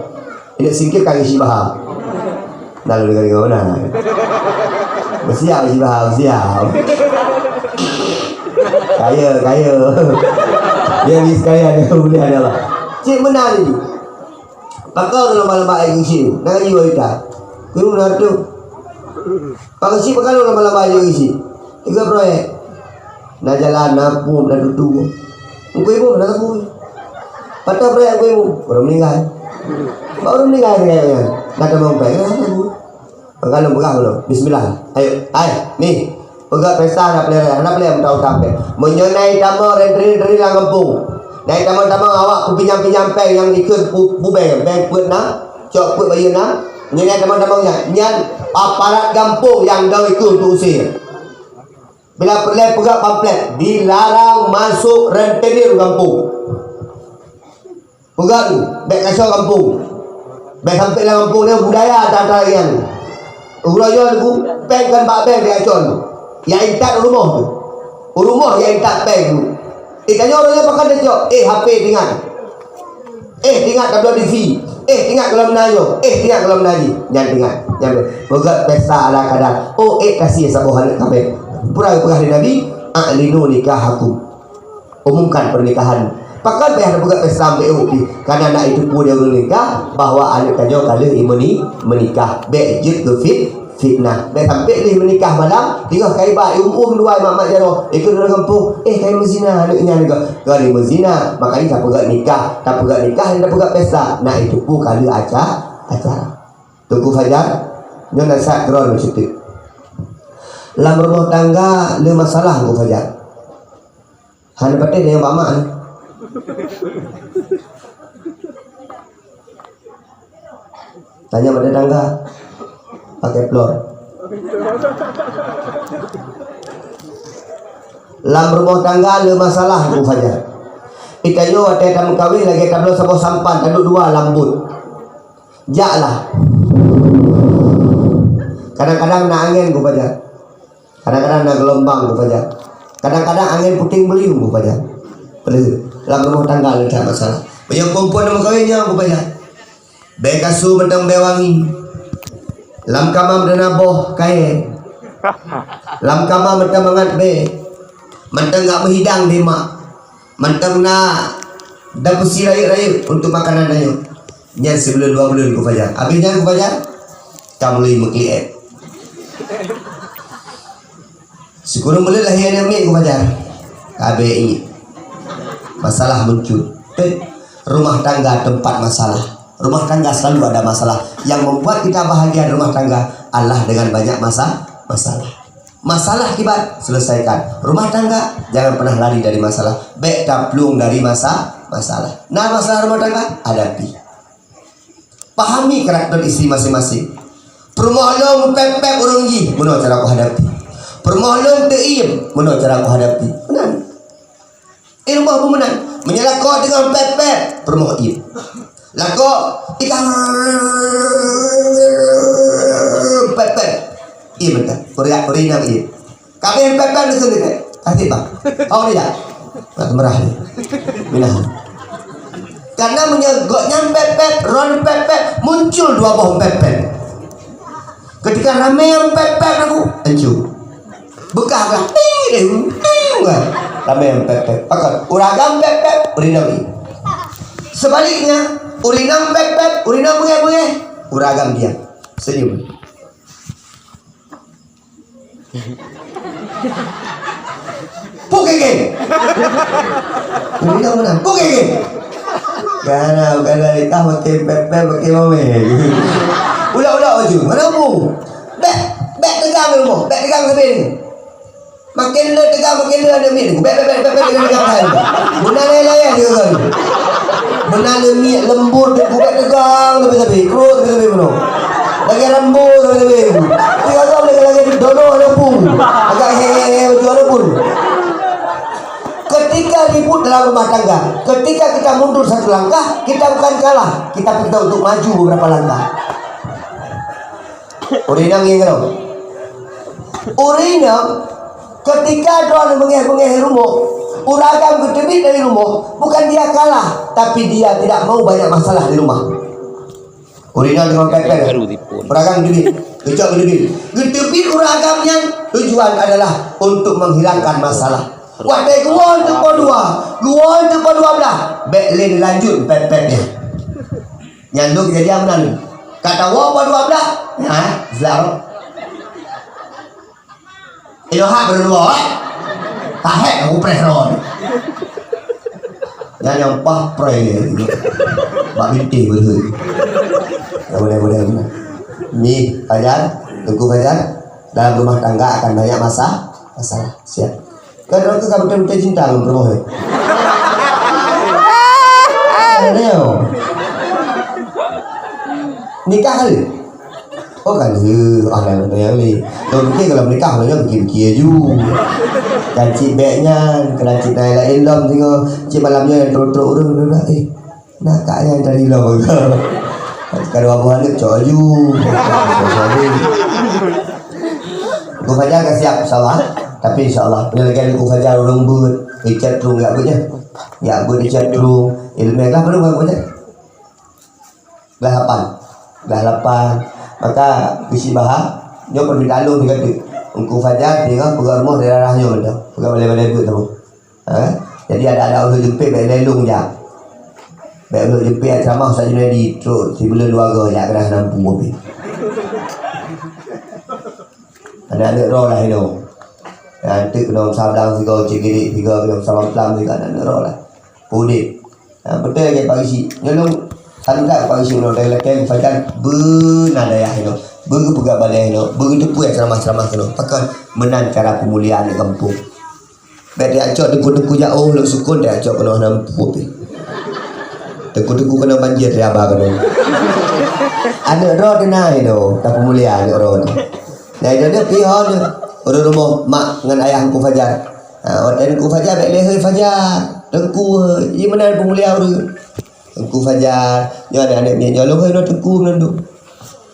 Inong singkir ka geusibaha. Nah, lôn deungoe na. Beusiap sibaha, beusiap. Kaya, kaya. Dia ni sekalian, dia boleh ada lah. Cik meunan ni. Pakon lamba-lamba air geusie. Nah, iya ita. Kuyum na tu. Pak Geuchik peukalon lamba-lamba air geusie. Tiga proyek. Na jalan, na pom, na tutoe. Engkau ibu, na sapu. Patah proyek engkau ibu. Orang meninggal. Bak orang meninggal, meninggal, meninggal. Kata mau empat, na sapu. Peukalon peugah ulang. Bismillah. Ayo, hai, ni. Peugah pesta na peuleueh, na peuleueh meuta utang peh. Meunyoe na itamong renteri-renteri lam gampông. Na itamong-tamong awak peupinyang-pinyang peng nyang ikheun pu-, pubeng, peng peuet na, cok peuet bayeue na. Meunyoe na itamong-tamong nyan, nyan aparat gampông nyang dong ikheun untuk usir. Bila peureulèe peugah pamflet, dilarang masuk rentenir gampông. Peugah tu, bèk kacau gampông. Bèk sampai lam gampông nyan budaya ata-ata nyan. Uroe nyoe teungku, pèng kon bak bank bèk kacau. Nyang intat u rumoh tu. U rumoh nyang intat pèng tu. Eh, tanyoe uroe nyoe pakon tacok? Eh, H P teuingat. Eh, teuingat tabloe T V. Eh, teuingat gohlom na nyoe. Eh, teuingat gohlom na jih. Nyan teuingat. Nyan peugah pesta ala kadar. Oh, eh, kasih saboh aneuk kabeh. Peue peugah lé Nabi, "A'linu nikahakum." Umumkan pernikahan. Pakon payah tapeugah pesta sampai uroe pih? Karena na itu peue di ureueng nikah bahwa aneuk tanyoe ka lheueh meuni-, meunikah. Bèk jeuet keu fit-, fitnah. Bèk sampai lheueh meunikah malam, teungoh ka iba, ium-um luwai mak-mak jaroe, ikheun ureueng gampông, "Eh, ka imeuzina aneuk nyan." Ka imeuzina, makajih tapeugah nikah, tapeugah nikah dan tapeugah pesta. Na itu peue ka lheueh aca-, acara. Teungku Fajar, nyoe nasihat droe meuceuteuk. Lam rumoh tangga le masalah, Teungku Fajar. Hana patéh deungon bak mak nyoe. Tanyong bak tetangga. Pakai plor. Lam rumoh tangga le masalah, Teungku Fajar. Geutanyoe watèe tameukawen lagèe tabloe saboh sampan, taduek dua lam bot. Jaklah. Kadang-kadang na angén, Teungku Fajar. Kadang-kadang na geulombang, Teungku Fajar. Kadang-kadang angén puting beliung, Teungku Fajar. Peuleueh. Lam rumoh tangga le that masalah. Meunyoe phon-phon meukawen nyoe, Teungku Fajar. Bèe kasô mantong bèe wangi. Lam kama mantong na boh kayèe. Lam kama mantong mangat bèe. Mantong gak meuhidang lé mak. Mantong na dapeusi rayeuk-rayeuk untuk makanan tanyoe. Nyan sibuleuen dua buleuen, Teungku Fajar. Abéh nyan, Teungku Fajar, ka mulai meukeuliet. Sikureueng buleuen lahé aneuk miet, Teungku Fajar. Ka abéh ingat. Masalah muncul. Eh, rumah tangga tempat masalah. Rumah tangga selalu ada masalah. Yang membuat kita bahagia di rumah tangga adalah dengan banyak masa-, masalah. Masalah kiban, selesaikan. Rumah tangga, jangan pernah lari dari masalah. Bèk taplueng dari masa-, masalah. Na masalah rumah tangga, hadapi. Pahami karakter istri masing-masing. Peurumoh lôn pèp-pèp ureueng jih, meunoe cara kuhadapi. Peurumoh lôn teuiem, meunoe cara kuhadapi. Meunan. Eh, rumoh pun meunan. Meunyoe lakoe teungoh pèp-pèp, peurumoh iem. Lakoe ikang pèp-pèp. Iem mantong. Ureueng, ureueng inong iem. Kabeh pèp-pèp dikeue-dikeue. Kasih, Bang. Oh, tidak. Nak merah ni. Minah. Karena meunyoe gobnyan pèp-pèp, ron pèp-pèp, muncul dua boh pèp-pèp. Ketika ramé nyang pèp-pèp lagu, ancu. Beukah-beukah, ting, ting, ting, kan. Ramé nyang pèp-pèp. Pakon? Ureueng agam pèp-pèp, ureueng inong. Sebaliknya, ureueng inong pèp-pèp, ureueng inong beungèh-beungèh, ureueng agam diam. Senyum. Puk geng-geng. Ureueng inong meunan, puk geng-geng. Kana, kana, itah makin pèp-pèp, makin mamèh. Ulok-ulok baju, mana bu? Bèk, bèk tegang ilmu, bèk tegang sabé ni. Makin le tegang, makin le aneuk miet. Bèk, bèk, bèk, bèk, bèk, tegang, tegang, tegang. Beuna layah-layah dia kan. Beuna le miet lembut, bèk tegang, sabé-sabé. Krot, sabé-sabé bunoe. Lagèe Rambo, sabé-sabé. Tapi agam lagèe, lagèe donoh aneuk pung. Agak he, he, he, baju aneuk pung. Ketika ribut dalam rumah tangga, ketika kita mundur satu langkah, kita bukan kalah, kita perintah untuk maju beberapa langkah. Ureueng inong ngieng keudroe. Ureueng inong, ketika droeneuh beungèh-beungèh rumoh, Ureueng agam geuteubiet dari rumoh, bukan dia kalah, tapi dia tidak mau banyak masalah di rumah. Ureueng inong deungon kata, ureueng agam geuteubiet, geucok geuteubiet. Geuteubiet ureueng agam nyan tujuan adalah untuk menghilangkan masalah. Watèe geuwoe teuk po dua, geuwoe teuk po dua blah, bèk lé lanjut pèt-pèt nyan. Nyan lôn kejadian meunan. Ka tawoe po dua blah, ha, selamat. Inoe hak beureuloh, eh? Tahet aku preh ron. Nyan nyang pah preh ni. Bak bintéh beureuh. Yang boleh-boleh. Ni, Fajar, Teungku Fajar, dalam rumah tangga akan banyak masa-, masalah. Siap. Kan orang tu kan betul-betul cinta ngon peurumoh ni. Aduh. Nikah kali? Oh, kan, eh, ah, lain, lain, lain. Lôn pikir kalau menikah, lôn nyan pikir-pikir aju. Kan cit bèk nyan, kan cit lain-lain lom singoh. Cit malam nyan trok-trok ureueng, ureueng dah, eh, na kak nyan tadi lom. Kalau Abu Hanif cok aju. Teungku Fajar ka siap, insyaAllah. Tapi insyaAllah, bila lagi Teungku Fajar ureueng beuet, Richard Trung jak beuet nyan. Jak beuet Richard Trung, ilmu lah baru bang Fajar. Kelas lapan. Kelas lapan. Maka bisi bahas, nyoe permintaan lôn sigoe teuk. Teungku Fajar tinggai peugah rumoh daerah nyoe mantong. Peugah balai-balai beuet tu. Ha? Jadi ada-ada ulôn jeumpét bèk lé lôn jak. Bèk ulôn jeumpét ceramah Ustaz Junaidi trok sibuleuen dua goe jak keunan hana mampu pih. Aneuk-aneuk droe lah inoe. Ya, teuk keunoe sablang sigoe, cit girik sigoe, keunoe salam-salam sigoe, aneuk-aneuk droe lah. Udép. Ha, beutôi lagèe Pak Geuchik. Nyoe lôn salut that Pak Geuchik nyoe, dari lakèe Fajar beuna dayah nyoe, beugeupeugah balèe nyoe, beugeuteupeue ceramah-ceramah keunoe. Pakon? Meunan cara peumulia aneuk gampông. Bèk tacok teungku-teungku jak, oh, lôn sukon tacok keunoe hana mampu pih. Teungku-teungku keunoe banjir di aba keunoe. Aneuk droe teuh na nyoe, tapeumulia aneuk droe nyoe. Nah, itu dia pih ho nyoe. Ureueng rumoh mak ngon ayah Teungku Fajar. Ha, watèe Teungku Fajar bèk lé, "Hei Fajar, Teungku, hei." Ié meunan peumulia ureueng. Teungku Fajar, nyoe aneuk-aneuk miet nyoe lôn, "Hei, nyoe Teungku meunan tu."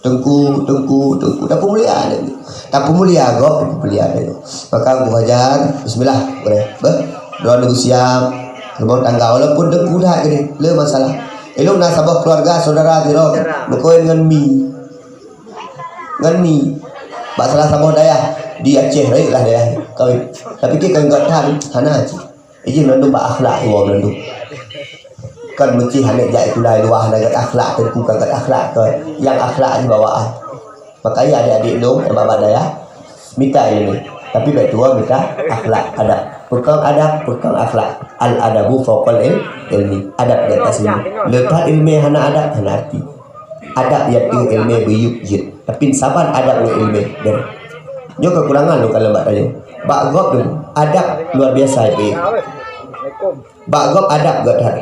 Teungku, Teungku, Teungku. Tapeumulia aneuk miet. Tapeumulia gob, tapeumulia aneuk. Maka Teungku Fajar, bismillah, boleh. Beuh, droeneuh siap. Rumoh tangga, walaupun Teungku that keudeh, le masalah. Ilôn na saboh keuluwarga, syedara sidroe, meukawen ngon mi. Ngon mi. Bak salah saboh dayah di Aceh, rayeuk lah dayah kawen. Tapi keu keu gata hana cit. Ijin mandum bak akhlak tuwoe mandum. Kan meusti hana jak sikula luwah hana gèt akhlak, teungku ka gèt akhlak keu nyang akhlak jih bawaan. Makanya adik-adik lôn nyang bak dayah mita ileumèe. Tapi bèk tuwoe mita akhlak, adab. Peukong adab, peukong akhlak. Al adabu fauqal il-, ilmi. Adab di atas ilmu. Le that ileumèe hana adab, hana arti. Adab nyang teuh ileumèe beuyueb jeuet. Tapi saban adab ngon ileumèe beda. Nyoe keukurangan lôn kalon bak tanyoe. Bak gob tu adab luar biasa, ileumèe. Bak gob adab gèt that.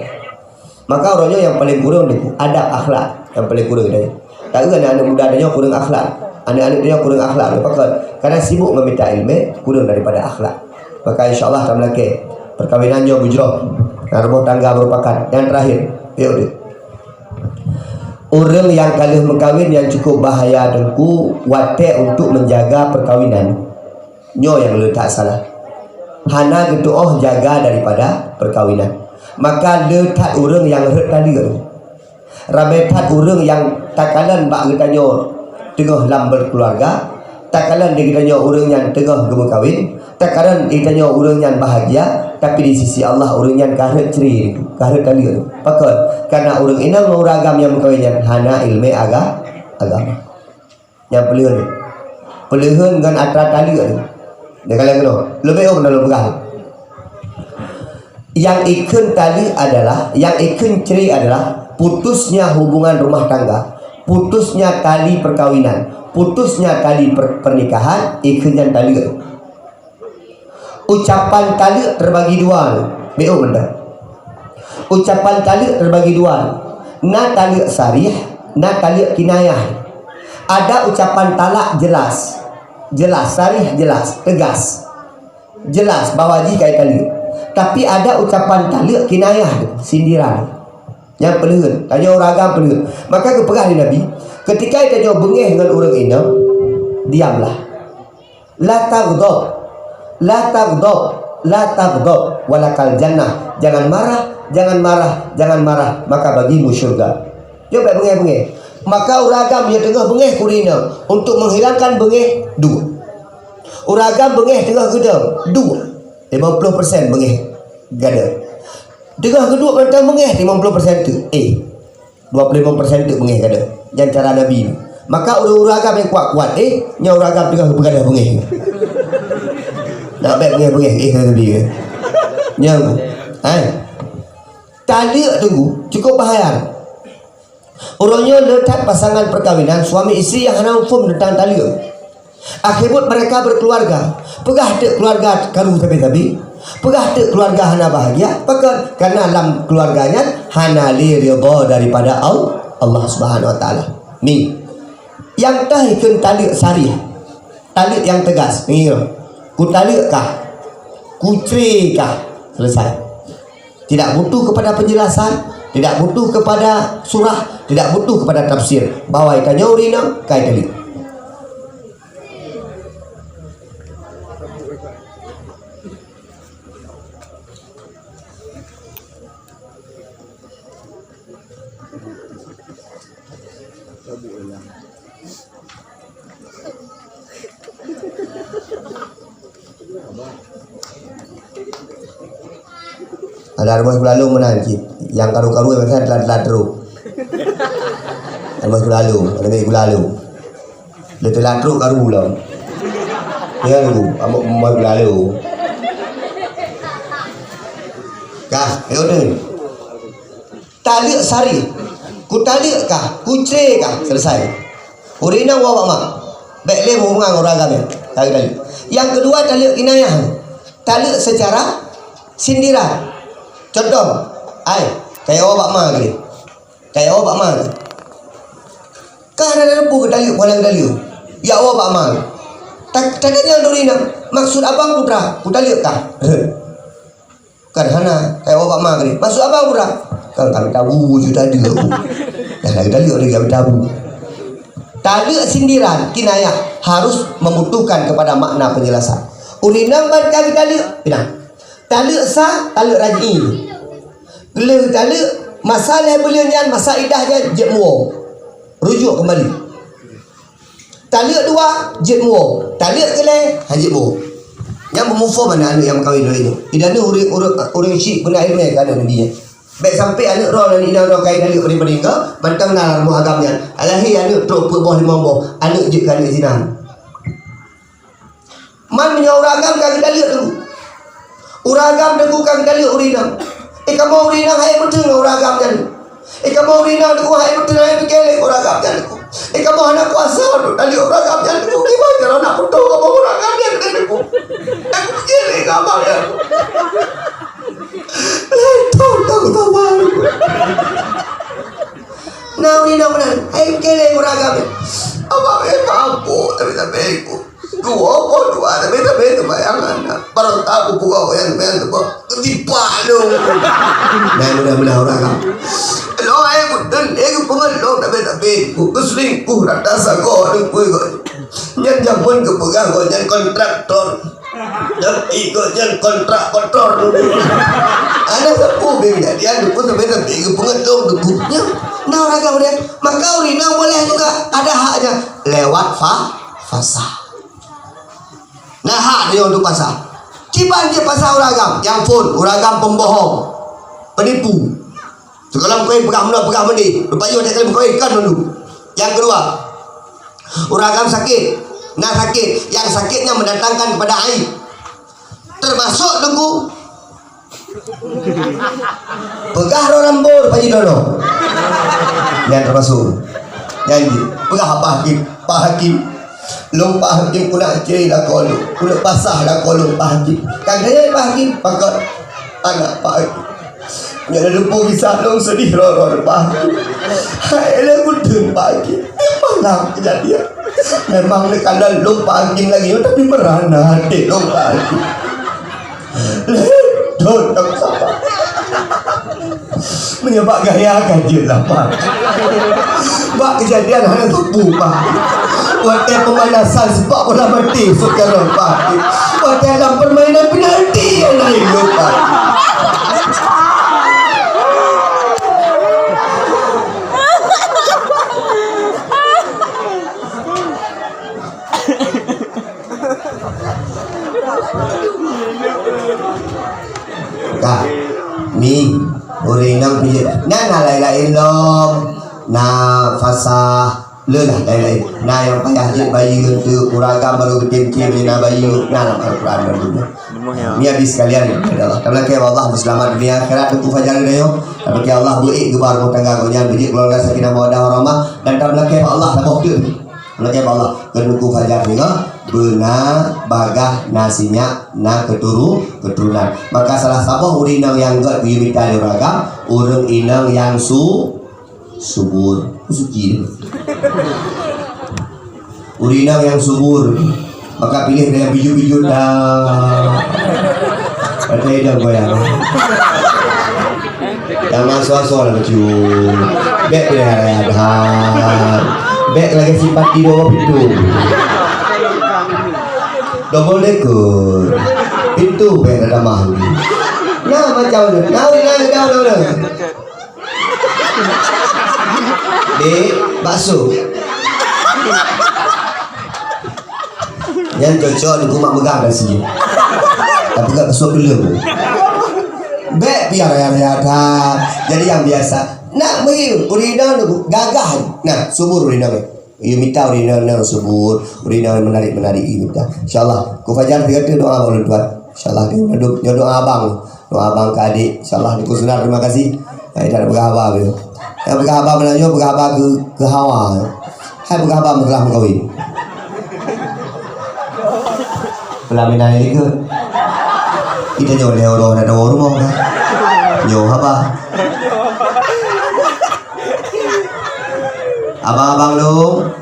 Maka uroe nyoe nyang paleng kureueng tu adab akhlak nyang paleng kureueng tanyoe. Taeu aneuk-aneuk muda tanyoe kureueng akhlak. Aneuk-aneuk tanyoe kureueng akhlak. Pakon? Karena sibuk ngon mita ileumèe, kureueng daripada akhlak. Maka insya Allah tameulakèe perkawinan nyoe beujroh. Dan rumah tangga merupakan yang terakhir. Yuk deh. Ureueng nyang ka lheueh meukawen nyang cukup bahaya teungku watèe untuk menjaga perkawinan. Nyoe nyang le that salah. Hana geutuoh jaga daripada perkawinan. Maka le that ureueng nyang rhot taleuek. Ramè that ureueng nyang takalon bak geutanyoe teungoh lam berkeluarga, takalon di geutanyoe ureueng nyan teungoh geumeukawen, takalon di geutanyoe ureueng nyan bahagia, tapi di sisi Allah ureueng nyan ka rhot cre, ka rhot taleuek. Pakon? Karena ureueng inong ngon ureueng agam nyang meukawen nyan hana ileumèe aga-, agama. Nyang peuleuheun. Peuleuheun ngon atra taleuek tu. Dia kalian kena. Lebih oh kena lebih. Yang ikheun taleuek adalah, yang ikheun cre adalah putusnya hubungan rumah tangga, putusnya tali perkawinan, putusnya tali per-, pernikahan, ikheun nyan taleuek tu. Ucapan taleuek terbagi dua. Beu mantap. Ucapan taleuek terbagi dua. Na taleuek sarih, na taleuek kinayah. Ada ucapan talak jelas. Jelas, sarih jelas, tegas. Jelas bahwa jih ka taleuek. Tapi ada ucapan taleuek kinayah, sindiran. Nyang peuleuheun, tanyoe ureueng agam peuleuheun. Maka geupeugah lé Nabi, ketika tanyoe beungéh ngon ureueng inong, diamlah. La taghdab. La taghdab. La taghdab walakal jannah. Jangan marah, jangan marah, jangan marah, maka bagimu syurga. Nyoe bèk beungèh-beungèh. Maka ureueng agam nyang teungoh beungèh keu ureueng inong untuk menghilangkan beungèh, dua. Ureueng agam beungèh teungoh geudoe, dua. Lima puluh persen beungèh geudoe. Teungoh geuduek mantong beungèh, lima puluh persen teuk. Eh. Dua puluh lima persen teuk beungèh geudoe. Nyan cara Nabi. Maka ureueng-ureueng agam nyang kuat-kuat, eh, nyoe ureueng agam teungoh geupeugah beungèh. Nak bèk beungèh-beungèh, eh, kata Nabi, eh. Nyan. Hai. Taleuek teungku, cukup bahaya. Uroe nyoe le that pasangan perkawinan suami isteri nyang hana muphom teuntang taleuek. Akhé buet mereka berkeluarga. Peugah teuk keluarga karu sabe-sabe. Peugah teuk keluarga hana bahagia. Pakon? Karena lam keluarga nyan hana le ridha daripada Al-, Allah Subhanahu Wa Taala. Mi. Nyang teuhikeu taleuek sarih. Taleuek nyang teugas. Mi. Kutaleuek kah? Kucre kah? Selesai. Tidak butuh kepada penjelasan, tidak butuh kepada surah, tidak butuh kepada tafsir. Bahwa tanyoe ureueng inong ka taleuek. Ada rumoh Kulalong meunan cit. Nyang karu-karu biasa telat-telat trok. Rumoh Kulalong, ada Kulalong. Lé telat trok karu lom. Ya, Guru, amok moe lalu. Kah, ya udah. Taleuek sari. Kutaleuek kah, kucre kah, selesai. Ureueng inong woe bak mak. Bèk lé hubungan ureueng agam nyan. Taleuek, taleuek. Nyang keudua, taleuek kinayah. Taleuek secara sindiran. Contoh, ai, kaya woe bak ma keudeh. Kaya woe bak ma. Ka hana teupeu geutaleuek, peue nyang geutaleuek. Jak woe bak ma. Ta-, tatanyong lé ureueng inong, "Maksud abang putra, kutaleuek kah?" Kan hana, kaya woe bak ma keudeh. "Maksud abang putra?" Kan kami tabu ju tadi aku. Dah kami taleuek lagi kami tabu. Taleuek sindiran, kinayah, harus membutuhkan kepada makna penjelasan. Ureueng inong ban ka geutaleuek, pinah. Taleuek sah, taleuek raj'i. Lheueh taleuek, masa lhèe buleuen nyan, masa iddah nyan, jeuet muwoe. Rujuk kembali. Taleuek dua, jeuet muwoe. Taleuek keulhèe, han jeuet muwoe. Nyan beumuphom aneuk-aneuk nyang meukawen lagèe nyoe. Inan ureueng, ureueng, ureueng syik peuna ileumèe keu aneuk Nabi nyan. Bèk sampai aneuk droe ngon inong droe ka italeuek padum-padum ka, mantong na lam rumoh agam nyan. Lahé aneuk trok peuet boh limong boh, aneuk jeuet keu aneuk zina. Man meunyoe ureueng agam ka geutaleuek teungku. Ureueng agam teungku ka geutaleuek ureueng inong. Eh, kamoe ureueng inong han meuteun ngon ureueng agam nyan. Eh, kamoe ureueng inong teungku han meuteun, han pike lé ureueng agam nyan teungku. Eh, kamoe hana kuasa untuk taleuek ureueng agam nyan teungku. Kiban jaroe nak putôh kamoe ureueng agam nyan teungku. Eh, pike lé keu abang nyan. Lé thon ka kutobat. Nah, ureueng inong meunan, han pike lé ureueng agam nyan. Abang, eh, mabök, tapi, tapi, Dua boh dua, tapi, tapi seumayang hana. Barô tabu buka wayang, wayang tu, bah. Ketipak tu. Nah, mudah-mudahan orang kan. Lo, eh, betul, eh, pengelong, tapi, tapi, ku keselingkuh, rata sago, ada pun kau. Nyan jameun keupeugah kau nyan kontraktor. Tapi kau nyan kontrak kotor. Ada sapu bim jadi, ada pun, tapi, tapi, ku pengelong, tu, ku. Nyan, nah, orang kan boleh. Maka, ureueng inong boleh juga, ada haknya. Lewat fa-, fasah. Nah, hak dia untuk pasah. Kiban jeuet pasah ureueng agam, nyang phon, ureueng agam pembohong, penipu. Sigohlom keu peugah meunoe, peugah meudéh, rupajih watèe kali meukawen, kon lôn. Nyang keudua, ureueng agam sakét. Nah, sakét, nyang sakét nyan mendatangkan kepada aib. Termasuk teungku, peugah droe lambô, Pak Haji Dono. Nyan termasuk. Nyan jih. Peugah Pak Hakim. Pak Hakim. Lôn Pak Hakim keuneuk cre lakoe lôn. Keuneuk pasah lakoe lôn Pak Hakim. Ka geutanyoe Pak Hakim, pakon aneuk Pak Hakim. Nyan lôn peugisah lôn seudeh rot-rot Pak Hakim. Hai lé kudeueng Pak Hakim. Malam kejadian. Memang lé kalon lôn Pak Hakim lagèe nyoe, tapi meurana até lôn Pak Hakim. Lé, dot, tak sabar. Meunyoe bak gaya ka jeuet lah, Pak. Bak kejadian hana teupeu, Pak. Watèe peumanasan sepak bola mati, saudara, Pak. Watèe lam permainan penalti, yang lain, Pak. Ka, mi, ureueng inong piyeue. Nyan na laén-laén lom. Na fasah, le lah laén-laén. Na nyang payah jeuet bayeue, ureueng agam barô geutem-tem na bayeue, na lam Al-Quran dan dunia. Mi abis sekalian, ya Allah. Tameulakèe bak Allah beuseulamat dunia akhirat, teungku fajar geutanyoe. Tameulakèe Allah beuék geuba rumoh tangga gobnyan, beujeuet keuluwarga sakinah mawaddah warahmah, dan tameulakèe bak Allah saboh teuk. Lagèe bak Allah, keu teungku fajar singoh beuna bagah na sinyak, na keuturu-, keturunan. Maka salah saboh ureueng inong nyang gèt geuyue mita lé ureueng agam, ureueng inong nyang su-, subur. Suci. Ureueng inong nyang subur. Maka piléh nyang bijut-bijut dah. Ada idang goyang. Nyang asoe-asoe lah bacut. Bèk pih raya that. Bèk lagèe sifat di dua pintu. Double decker. Pintu bèk na tamah. Nah, macam tu. Nah, nah, nah, nah, nah. Dek, bakso. Nyan cocok di rumah megang nasi. Tapi kat besok belum. Bèk pih raya-raya that. Jadi nyang biasa. Nak meuhi, ureueng inong gagah. Nah, subur ureueng inong. Yue mita ureueng inong subur, ureueng inong menarik-menarik yue mita. Insyaallah, ku fajar tiga tu doa bak ulôn tuan. Insyaallah, nyoe doa abang. Doa abang keu adék, insyaallah Teungku Sunar, terima kasih. Hai, dak peugah haba beuh. Hai, peugah haba meunan nyoe, peugah haba keu, keu Hawa. Hai, peugah haba meutelah meukawen. Pelaminan ini ke? Kita nyoe lé uroe na dua rumoh kan? Nyoe haba. Abang-abang lôn,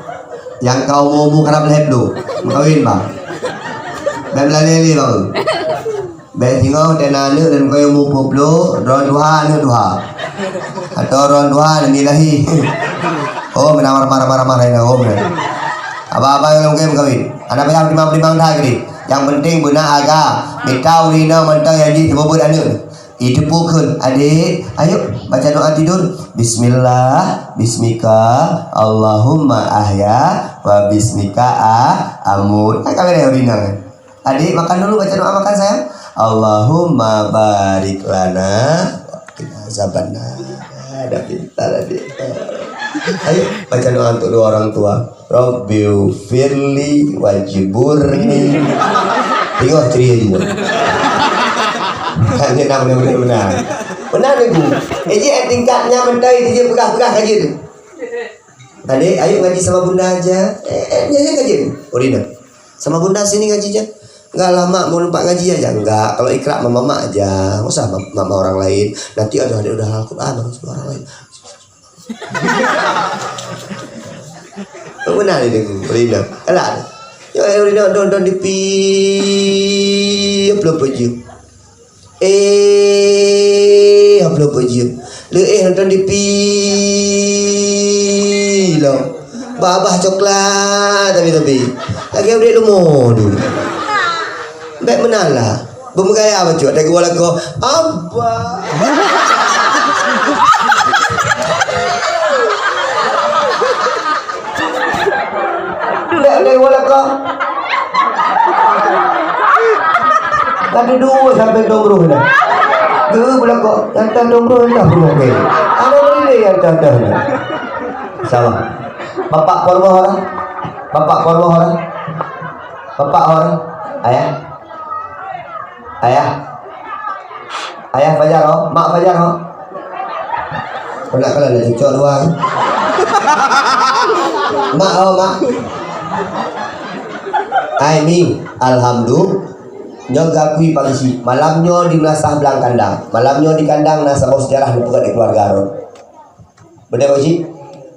nyang ka umu-umu karab lhèe plôh, meukawen bang. Bèk meulalé lé bang. Bèk singoh watèe na aneuk lôn kayém umu peuet plôh, droe tuha aneuk tuha. Atawa droe tuha lôn lahé. Oh, meunan marah-marah, marah-marah, oh, meunan. Abang-abang nyang lôn kayém kawin. Hana payah timang-timang that keudéh. Nyang penting beuna agam. Mita ureueng inong mantong nyang jih seumeubeuet aneuk. Iteupeue kheun, adék, ayo baca doa tidur. Bismillah, bismika, Allahumma ahya, wa bismika a-, amut. Kan ka beureh ureueng inong. Adik, makan dulu, baca doa makan, sayang. Allahumma barik lana wa qina azabannar. Dah pintar, adik. Ayo, baca doa untuk dua orang tua. Rabbighfirli wajburni. Tengok ceria juga. Hanya nama benar-benar. Benar ni, Bu. Eh, je, eh, tingkatnya mentari tu je pegang-pegang aja tu. Adik, ayo ngaji sama bunda aja. Eh, eh, ni aja ngaji. Urina. Sama bunda sini ngaji je. Enggak lama mau lupa ngaji aja. Enggak, kalau ikra sama mama aja. Enggak usah ma-, mama orang lain. Nanti ada adik udah hafal Quran, harus sama orang lain. Benar ini, Rina. Alah. Yo, Rina, don, don, di pi, belum pergi. Eh, belum pergi. Le, eh, nonton di pi, lo. Babah coklat, tapi, tapi. Lagi udah lemo tu. Baik, menang lah. Bermegaya bacut, ada gua lagu, "Abah." Tidak ada gua lagu. Tadi dua sampai dong roh dah. Dua belakang, tantang dong roh dah belum ke. Ada beri yang tantang dah. Salah. Bapak korban orang. Bapak korban orang. Bapak orang. Ayah. Ayah. Ayah Fajar, oh. Mak Fajar, oh. Kau nak kalau nak cucuk luar. Mak, oh, mak. Hai, Mi. Alhamdulillah. Nyoe gakui pagi si. Malam nyoe di Meunasah Blang Kandang. Malam nyoe di kandang na saboh sejarah neupeugah di keluarga droe. Beudôh, Pak Cik?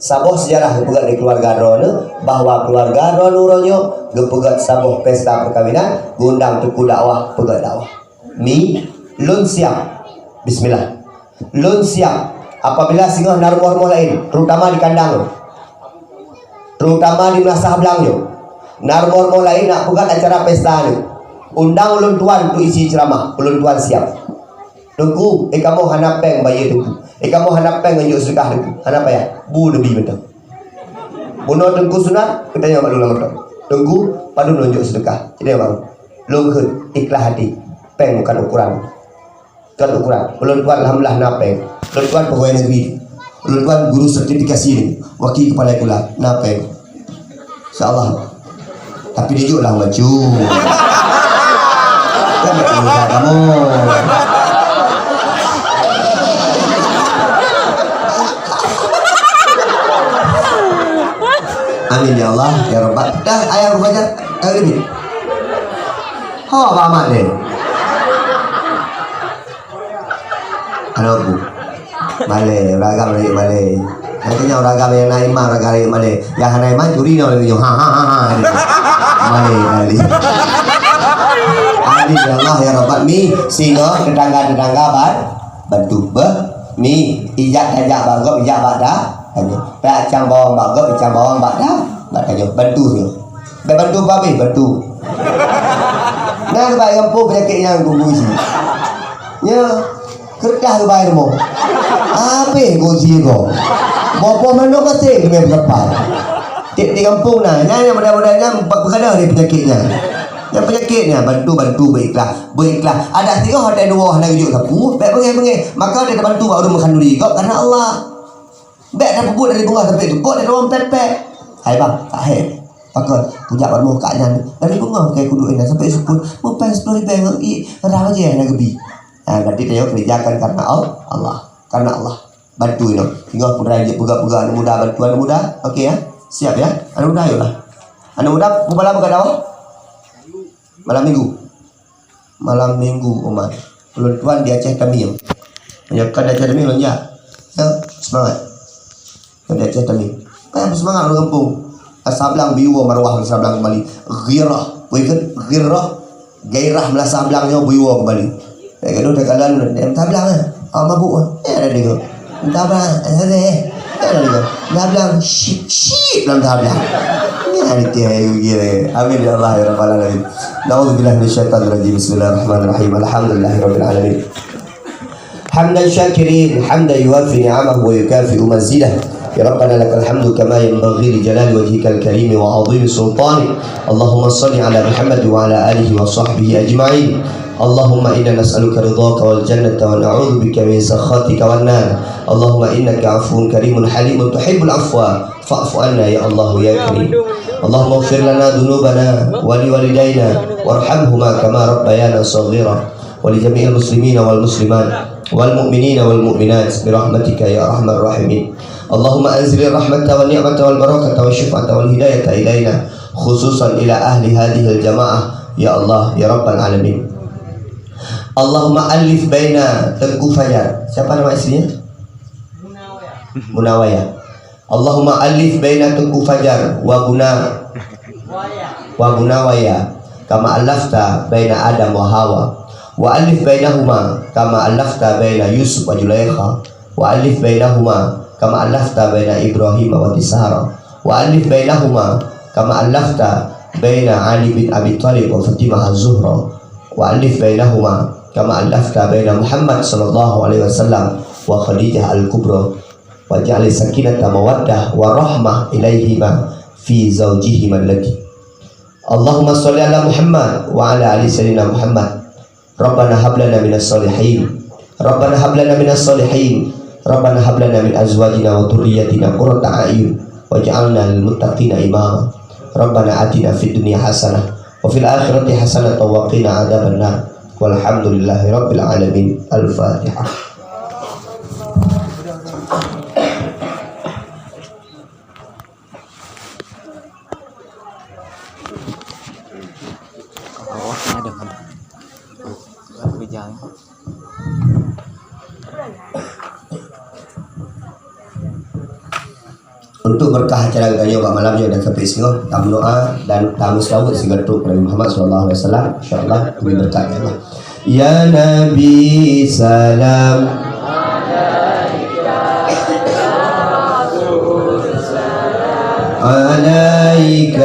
Saboh seujarah geupeugét di keuluwarga droeneuh bahwa keuluwarga droeneuh uroe nyoe geupeugét saboh pesta peukawinan, geuundang teungku dakwah peugét dakwah. Mi, lôn siap. Bismillah. Lôn siap apabila singoh na rumoh-rumoh laén, terutama di kandang. Terutama di Meunasah Blang nyoe. Na rumoh-rumoh laén nak peugöt acara pesta nyoe. Undang ulôn tuan untuk isi ceuramah, ulôn tuan siap. Teungku, eh, kamoe hana péng bayeue Teungku. Eh, kamoe hana péng ngon jok seudeukah Teungku. Hana payah. Bu neubi mantong. Bunoe Teungku sunat, geutanyoe bak lôn lam moto. Teungku, padum lôn jok seudeukah? Geutanyoe bak lôn. Lôn kheun, ikhlas hati. Péng bukan ukuran. Bukan ukuran. Ulôn tuan alhamdulillah na péng. Ulôn tuan pegawai negeri. Ulôn tuan guru sertifikasi ni. Wakil kepala sekolah. Na péng. Insya Allah. Tapi dijok lah maju. Kan tak urusan kamu. Amin ya Allah, ya Rabbal. Dah, ayah Abu Fajar. Ayo, Nabi. Ho, Abah Mat ni. Hana bu. Balè, ureueng agam rayeuk balè. Nyang keunyan ureueng agam nyang na iman, ureueng agam rayeuk balè. Nyang hana iman, curi nyoe lagèe nyoe. Ha, ha, ha, ha. Balè, balè. Amin ya Allah, ya Rabbal mi. Singoh tetangga-tetangga ban-, bantu. Beuh, mi. Ijak tajak bak gob, ijak bak ta-, tanyoe. Payah cang bawang bak gob, icang bawang bak ta-, bak tanyoe. Bantu singoh. Bèk bantu babeh, bantu. Nah, bak gampông penyakit nyang gunggu isi. Nya. Keureutah geubai rumoh. Habéh gosi gob. Boh-boh manok gasé geumé beukapal. Tiep-tiep gampông na, nyan nyang muda-muda nyan bak peukadah lé peunyakét nyan. Nyang peunyakét nyan, bantu-bantu beuikhlas, beuikhlas. Adak sigoe watèe dua hana geujok sapeue, bèk beungèh-beungèh. Maka watèe tabantu bak ureueng meukhanduri gob karena Allah. Bèk tapeubuet dari beungoh sampai teupok dari ruang pèt-pèt. Hai bang, tak hai. Pakon, kujak bak rumoh kak nyan. Dari beungoh kai kuduek inan sampai seupôt. Mupèng sepuluh ribèe ngon ié, rhah bajèe hana geubi. Ha, berarti tanyoe kerjakan karena Al-, Allah. Karena Allah. Bantu inoe. Singoh peue jeuet peugah-peugah aneuk muda, bantu aneuk muda. Oke ya. Siap ya. Aneuk muda ayolah. Aneuk muda, peue malam ka dakwah? Malam minggu. Malam minggu, umat. Ulôn tuan di Aceh Tamiang. Meunyoe kon di Aceh Tamiang, lôn jak. Ya, seumangat. Di Aceh Tamiang. Kan seumangat ureueng gampông. Sablang beuiwoe maruah sablang kembali. Ghirah. Peue kheun? Ghirah. Gairah meunasah blang nyoe beuiwoe kembali. Lagèe dulu takalon, eh, sablang, eh. Ah, mabuk, eh. Eh, ada dengar. Sablang, eh, eh, eh. Eh, ada dengar. Sablang, syit, syit dalam sablang. Ni ada tiap hari uji lagi. Amin ya Allah ya Rabbal Alamin. Na'udzubillahi minasyaitonirrajim. Bismillahirrahmanirrahim. Alhamdulillahirabbil alamin. حمدا شاكرين، حمدا يوافي نعمه ويكافئ مزيده. يا ربنا لك الحمد كما ينبغي لجلال وجهك الكريم وعظيم سلطانك. اللهم صل على محمد وعلى آله وصحبه أجمعين. اللهم إنا نسألك رضاك والجنة ونعوذ بك من سخطك والنار. اللهم إنك عفو كريم حليم تحب العفو فاعف عنا يا الله يا كريم. اللهم اغفر لنا ذنوبنا ولوالدينا وارحمهما كما ربيانا صغيرا. ولجميع المسلمين والمسلمات والمؤمنين والمؤمنات برحمتك يا أرحم الراحمين. اللهم أنزل الرحمة والنعمة والبركة والشفاعة والهداية إلينا، خصوصا إلى أهل هذه الجماعة، يا الله، يا رب العالمين. اللهم ألف بين Teuku Fajar. Siapa nama istrinya? Munawaya. Allahumma alif baina Teuku Fajar wa Buna, wa Bunawaya, kama allafta baina Adam wa Hawa. Wa alif bainahuma kama allafta baina Yusuf wa Zulaikha. Wa alif bainahuma kama allafta baina Ibrahim wa Sara. Wa alif bainahuma kama allafta baina Ali bin Abi Thalib wa Fatimah Az-Zuhra. Wa alif bainahuma kama allafta baina Muhammad sallallahu alaihi wasallam wa Khadijah Al-Kubra. Waj'al sakinata mawaddah wa rahmah ilaihima fi zaujihima allati. Allahumma shalli ala Muhammad wa ala ali sayyidina Muhammad. Rabbana hab lana minas shalihin. Rabbana hab lana minas shalihin. Rabbana hab lana min azwajina wa dzurriyyatina qurrata a'yun waj'alna lil muttaqina imama. Rabbana atina fid dunya hasanah wa fil akhirati hasanatan wa qina adzabannar. Walhamdulillahi rabbil alamin. Al-Fatihah. Untuk berkah acara geutanyoe bak malam nyoe dan sampai singoh, tameudoa dan tameuseulaweuet sigoe trok Nabi Muhammad sallallahu alaihi wasallam. Insyaallah, demi berkat Allah. Ya Nabi, salam. عليك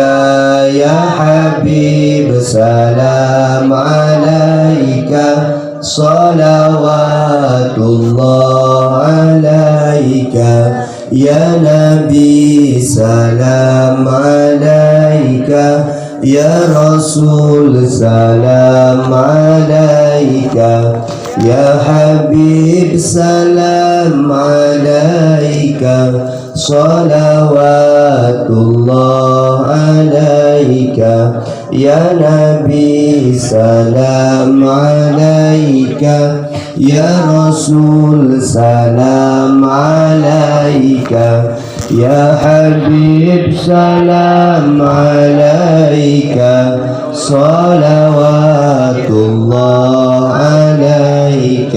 يا حبيب، سلام عليك، صلوات الله عليك. يا نبي سلام عليك، يا رسول سلام عليك، يا حبيب سلام عليك، صلوات الله عليك. يا نبي سلام عليك، يا رسول سلام عليك، يا حبيب سلام عليك، صلوات الله عليك.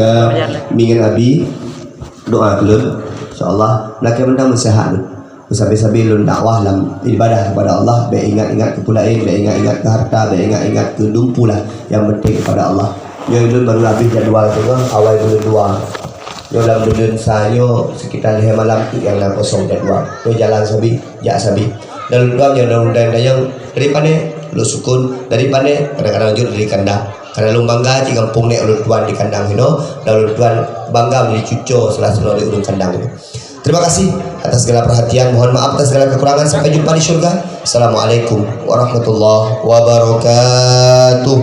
Mingat Abi, doa keu lôn, insya Allah, lakée mantong meusehat lôn. Sabe-sabe lôn dakwah lam ibadah kepada Allah, bék ingat-ingat keu peulaén, bék ingat-ingat keu harta, bék ingat-ingat keu dumpu lah. Nyang penting kepada Allah. Nyoe lôn baru habéh jadwal teungoh awai buleuen dua. Nyoe lam buleuen sa nyoe sekitar lhée malam tu nyang na kosong jadwal. Nyoe jalan sabe, jak sabe. Dan lôn tuan nyang na undang dayang dari Pane, lôn sukon dari Pane, kadang-kadang jeuet dari Kandang. Karena lôn bangga cit gampông nèk ulôn tuan di Kandang hinoe, dan ulôn tuan bangga menjadi cuco salah sinoe di ureueng Kandang nyoe. Terima kasih atas segala perhatian. Mohon maaf atas segala kekurangan. Sampai jumpa di syurga. Assalamualaikum warahmatullahi wabarakatuh.